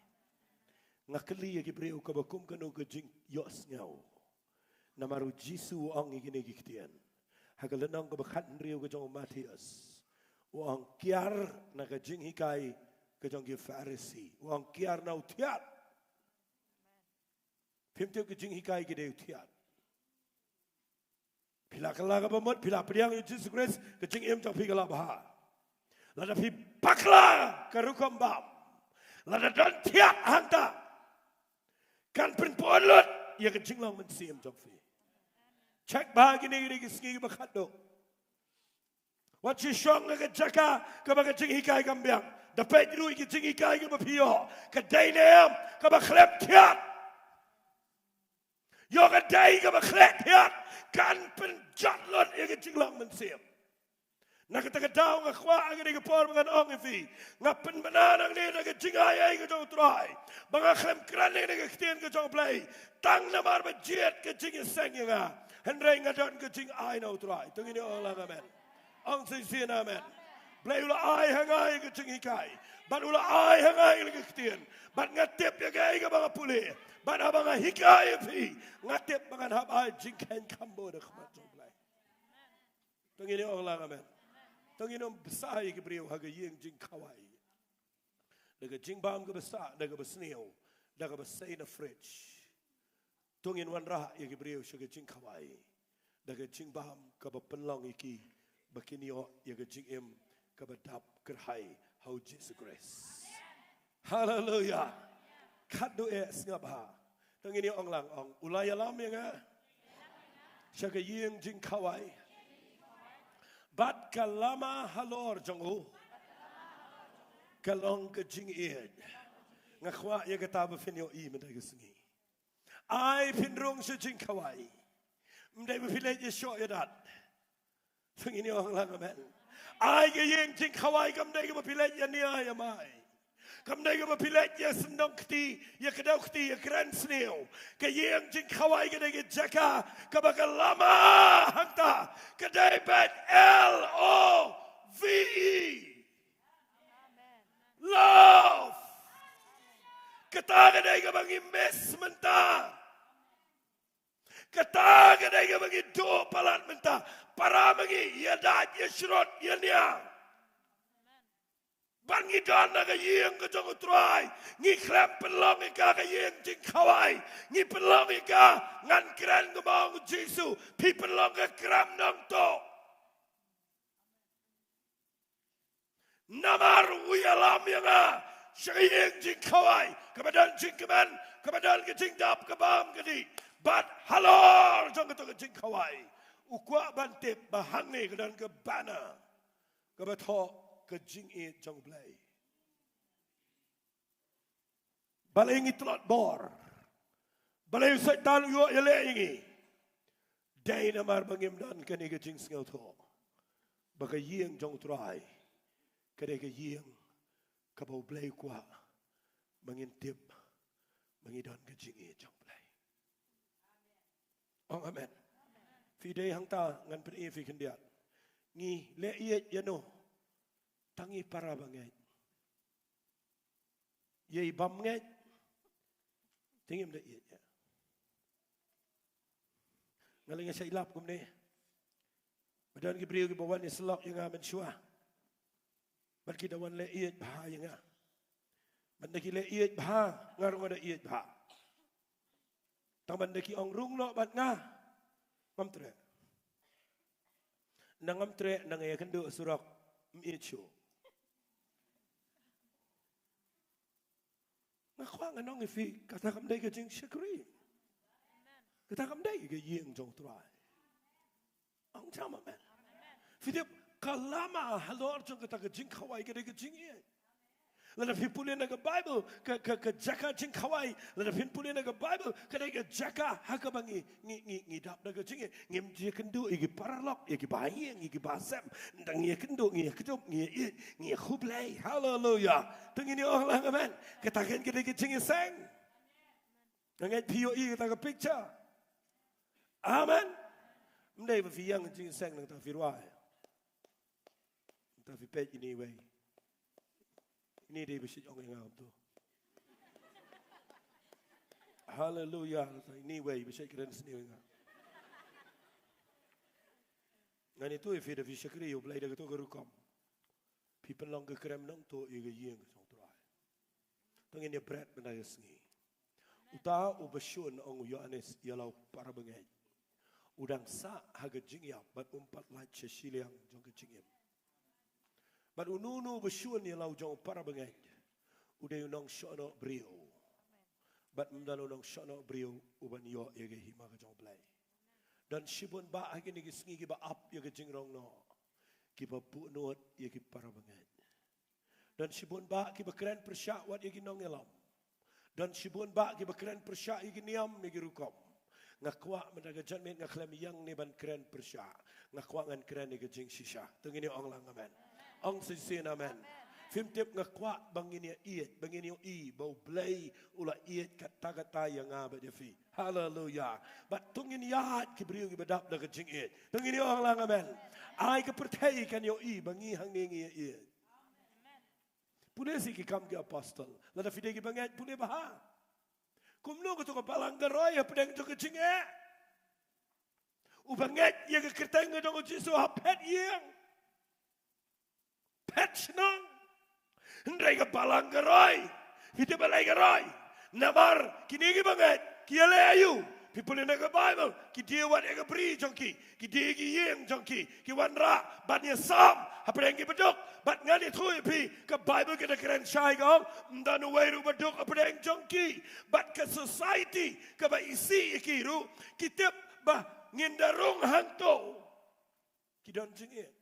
Nga kylli ïa ki briew kaba kum kano ka jingïohsngew. Namar U Jisu u ong ïa kine ki ktien ha ka lynnong kaba khathynriew ka jong u Mathaios. U ong kiar na ka jinghikai ka jong ki Pharisi. U ong kiar na u thiat. Phim tip ka jinghikai ka dei u thiat. Phi la kylla kaba mut, phi la pdiang ïa U Jisu Khrist, ka jingim jong phi ka la bha. Lada phi bakla ka rukom bam, lada don thiat hangta, kan pynpoi lut ïa ka jinglong mynsiem jong phi. Check bha kine, kine ki sngi kiba khatduh. Wat shu shong ha ka jaka kaba ka jinghikai kam biang. Da peit ruh ïa ka jinghikai kaba phi ïoh, ka dei ne em kaba khlem thiat. Ïoh ka dei kaba khlem thiat kan pynjot lut ïa ka jinglong mynsiem. Na kata ka daw nga kwah ha kane ka por ba ngan ong ïa phi, nga pynbna nangne na ka jingai ei ka jong U Trai, ba nga khlem kren ïa ka ktien ka jong U Blei tang namar ba jied ka jingïaseng ïa nga, hynrei nga don ka jingai na U Trai. To ngin ong lang amen. Ong shisien amen. Blei u la ai ha nga ïa ka jinghikai, bad u la ai ha nga ïa ka ktien, bad nga tip ïa kaei kaba nga pule, bad haba nga hikai ïa phi, nga tip ba ngan hap ai jingkheiñ kham bor da ka khmat jong U Blei. To ngin ong lang amen. To ngin ym bsa ïa ki briew ha ka ïing jingkhawai da ka jingbam kaba sah, da kaba sniew, da kaba sei na fridge. To ngin wanrah ïa ki briew sha ka jingkhawai da ka jingbam kaba pynlong ïa ki ba kin ïoh ïa ka jingim kaba dap kyrhai ha U Jisu Khrist. Haleluya. Khatduh eh sngap bha. To ngin ïa ong lang, ong, u la ïalam ïa nga sha ka ïing jingkhawai, bad ka lama halor jong u ka long ka jingïeit. Nga kwah ïa kata ba phin ïohi mynta ka sngi. Ai phin rung sha jingkhawai, ym dei ba phi leit ïa shoh ïa dat. To ngin ïa ong lang amen. Ai ka ïing jingkhawai kam dei kaba phi leit ïa nia ïa mai, kam dei kaba phi leit ïa sngewdon kti, ïa kdew kti, ïa kren sniew. Ka ïing jingkhawai ka dei ka jaka kaba ka lama hangta ka dei bad L O V E, love. Kata ka dei kaba ngi miss mynta. Kata ka dei kaba ngi duh palat mynta. Para ma ngi, ïa dait, ïa shrot, ïa nia. Ban ngi don ha ka ïing ka jong U Trai, ngi khlem pynlong ïa ka ka ïing jingkhawai. Ngi pynlong ïa ka, ngan kren kumba ong U Jisu, phi pynlong ka krem nongtuh. Namar u ïalam ïa nga sha ka ïing jingkhawai kaba don jingkmen, kaba don ka jingdap ka bam ka dih. Bad halor jong kata ka jingkhawai, u kwah ban tip ba hangne ka don ka banner kaba thoh ka jingïeit jong U Blei. Balei ngi tlot bor? Balei u Soitan u ïoh ïaleh ïa ngi? Dei namar ba ngim don kane ka jingsngewthuh ba ka ïing jong U Trai ka dei ka ïing kaba U Blei u kwah ba ngin tip ba ngi don ka jingïeit jong U Blei. Ong amen. Phi dei hangta, ngan pyni ïa phi khyndiat. Ngi leh ïeit ïano? Tang ïa i para bangeit. Ïa i bym ngeit, te ngim da ïeit ïa. Nga leh nga shait lap kumne. Ba don ki briew kiba wan ïasyllok ïa nga mynshuwa, bad ki da wan leh ïeit bha ïa nga. Bad da ki leh ïeit bha, nga ruh nga da ïeit bha. Tang ban da ki ong rung noh bad nga, ngam treh. Na ngam treh, na nga ïakynduh surok, ym ïeit shuh. Nga kwah ngan ong ïa phi, kata kam dei ka jingshakri. Kata kam dei ka ïing jong U Trai. Ong jam amen. Phi tip, ka lama halor jong kata ka jingkhawai ka dei ka jingïeit. Lada phi pule na ka Baibl, ka, ka, ka jaka jingkhawai, lada phin pule na ka Baibl, ka dei ka jaka ha kaba ngi, ngi, ngi, ngi dap da ka jingïeit. Ngim ïakynduh ïa ki paralok, ïa ki bahaïing, ïa ki bahasem. Tang ngi ïakynduh, ngi ïakynduh, ngi ïa, ngi ïakhublei. Haleluya. Te ngin ïa ong lang amen. Kata kan ka dei ka jingïaseng. Nga ngeit phi ïohi kata ka picture. Amen. Ym dei ba phi ïeng jingïaseng nangta phi rwai. Nangta phi peit ine iwei. Ine dei ba shait ong ïa nga kumto. Haleluya. Nangta ine iwei ba shait kren sniew ïa nga. Ngan ïathuh ïa phi, da phi shakri ïa U Blei da kato ka rukom, phi pynlong ka krem nongtuh ïa ka ïing ka jong U Trai. To ngin ïa bret mynta ka sngi. Uta uba shun, ong u Ïoannis, ïa la u para bangeit, u dang sah ha ka jingïap bad um pat lait sha shiliang jong ka jingim. Bad uno uno uba shun ïa la u jong u para bangeit, u dei u nongshohnoh briew. Bad ym don u nongshohnoh briew uban ïoh ïa ka hima ka jong U Blei. Don shibun bah ha kine ki sngi kiba ap ïa ka jingrong noh, kiba buh nud ïa ki para bangeit. Don shibun bah kiba kren pyrshah wat ïa ki nongïalam. Don shibun bah kiba kren pyrshah ïa ki niam, ïa ki rukom. Nga kwah mynta ka janmiet nga khlem ïeng ne ban kren pyrshah. Nga kwah ngan kren ïa ka jingshisha. To ngin ïa ong lang amen. Ong shisien amen. Phim tip, nga kwah ba ngin ïa ïeit, ba ngin ïohi ba U Blei u la ïeit katta katta ïa nga bad ïa phi. Haleluya. Bad to ngin ïaid ki briew kiba dap da ka jingïeit. To ngin ïa ong lang amen. Ai ka pyrthei kan ïohi ba ngi hangne ngi ïa ïeit. Pule sha ki Kam ki Apostol. Lada phi dei ki bangeit, pule bha. Kumno kato ka balang ka roi hapdeng jong ka jingeh? U bangeit ïa ka kyrteng ka jong U Jisu ha phet ïing, phet shnong. Hynrei ka balang ka roi. Phi tip balei ka roi? Namar kine ki bangeit ki ïaleh aïu? Phi pule na ka Baibl, ki die wat ïa ka bri jong ki, ki die ki ïing jong ki, ki wanrah ban ïasam hapdeng ki baduk. Bad ngan ïathuh ïa phi, ka Baibl ka da kren shai ka ong, ym don uwei ruh baduk hapdeng jong ki. Bad ka society kaba isih ïa ki ruh, ki tip ba ngin da rung hangto, ki don jingïeit.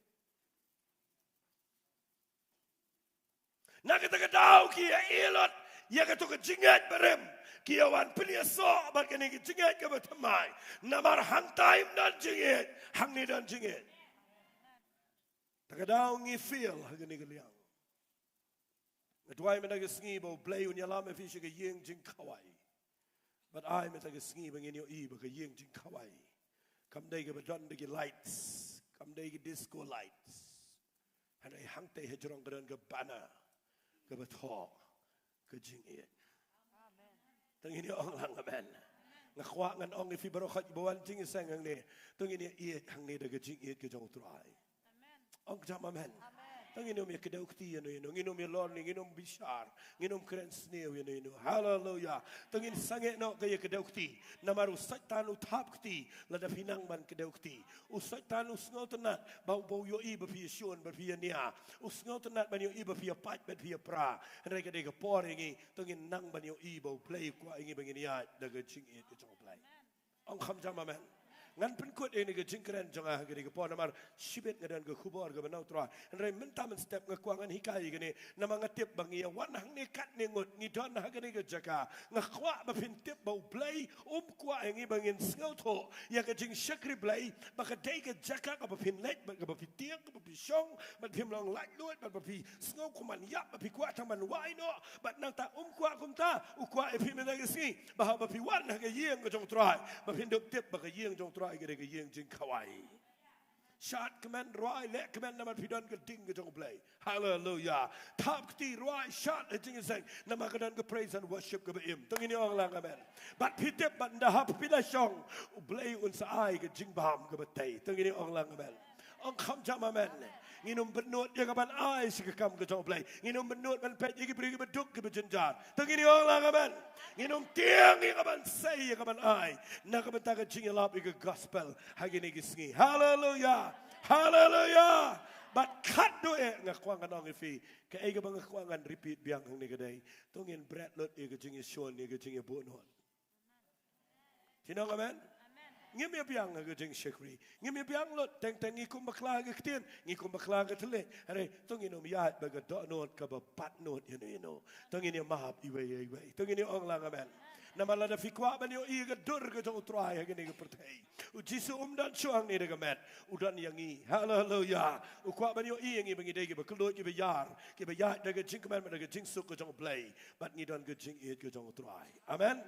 Na kata ka daw ki ïa ïeh lut ïa kato ka jingngeit barim, ki ïa wan pynïasoh bad kane ka jingngeit kaba thymmai. Namar hangtai ym don jingngeit, hangne don jingngeit. Ta ka daw ngi fail ha kane ka liang. Nga duwai mynta ka sngi ba U Blei un ïalam ïa phi sha ka ïing jingkhawai. Bad ai mynta ka sngi ba ngin ïohi ba ka ïing jingkhawai kam dei kaba don da ki lights, kam dei ki disco lights. Hynrei hangtei hajrong ka don ka banner kaba thoh ka jingïeit. To ngin ïa ong lang amen. Nga kwah ngan ong ïa phi baroh khoit ba wan jingïaseng hangne. To ngin ïa ïeit hangne da ka jingïeit ka jong U Trai. Ong jam amen. To ngin ym ïa kdew kti ïano ïano, ngin ym ïa lorni, ngin ym bishar, ngin ym kren sniew ïano ïano. Haleluya. To ngin sangeh noh ka ïa kdew kti. Namar u Soitan u thap kti lada phi nang ban kdew kti. U Soitan u sngewtynnat ba u, ba u ïohi ba phi ïashun, ba phi ïania. U sngewtynnat ban ïohi ba phi ïapait bad phi ïapra. Hynrei ka dei ka por ïa ngi, to ngin nang ban ïohi ba U Blei u kwah ïa ngi ba ngin ïaid da ka jingïeit ka jong U Blei. Ong kham jam amen. Ngan pynkut ïa kane ka jingkren jong nga ha kane ka por namar shibit nga don ka khubor kaba na U Trai. Hynrei mynta mynstep nga kwah ngan hikai ïa kane namar nga tip ba ngi ïa wan hangne katne ngut ngi don ha kane ka jaka. Nga kwah ba phin tip ba U Blei um kwah ïa ngi ba ngin sngewthuh ïa ka jingshakri Blei ba ka dei ka jaka kaba phin leit bad kaba phi tieng kaba phi shong bad phim long laitluid bad ba phi sngew kumban ïap ba phi kwah tang ban wai noh. Bad nangta um kwah kumta, u kwah ïa phi mynta ka sngi ba haba phi wan ha ka ïing ka jong U Trai ba phin dup tip ba ka ïing jong U Trai ka dei ka ïing jingkhawai. Shad kmen, rwai, leh kmen namar phi don ka ding ka jong U Blei. Haleluya. Thap kti, rwai, shad ha jingïaseng namar ka don ka praise and worship kaba im. To ngin ïa ong lang amen. Bad phi tip bad ynda haba phi la shong, U Blei un sa ai ka jingbam kaba tei. To ngin ïa ong lang amen. Ong kham jam amen. Ngin ym bynnud ïa ka ban ai sha ka kam ka jong U Blei. Ngin ym bynnud ban peit ïa ki briew kiba duk kiba jynjar. To ngin ïa ong lang amen. Ngin ym tieng ïa ka ban sei ïa ka ban ai na ka bynta ka jingïalap ïa ka gospel ha kine ki sngi. Haleluya. Haleluya. Bad khatduh eh nga kwah ngan ong ïa phi, kaei kaba nga kwah ngan repeat biang hangne ka dei, to ngin bret lut ïa ka jingïashun, ïa ka jingïabuh nud. Phi ong amen? Ngim ïa biang ha ka jingshakri. Ngim ïa biang lut teng teng ngi kum bakla ha ka ktien, ngi kum bakla ha ka thylliej. Hynrei to ngin ym ïaid bad ka dohnud kaba bat nud ïano ïano. To ngin ïa map iwei ïa iwei. To ngin ïa ong lang amen. Namar lada phi kwah ban ïohi ïa ka dur ka jong U Trai ha kane ka pyrthei, U Jisu um don shuh hangne da ka met, u don ïa ngi. Haleluya. U kwah ban ïohi ïa ngi ba ngi dei kiba kylluid, kiba ïar, kiba ïaid da ka jingkmen bad da ka jingsuk ka jong U Blei. Bad ngi don ka jingïeit ka jong U Trai. Amen.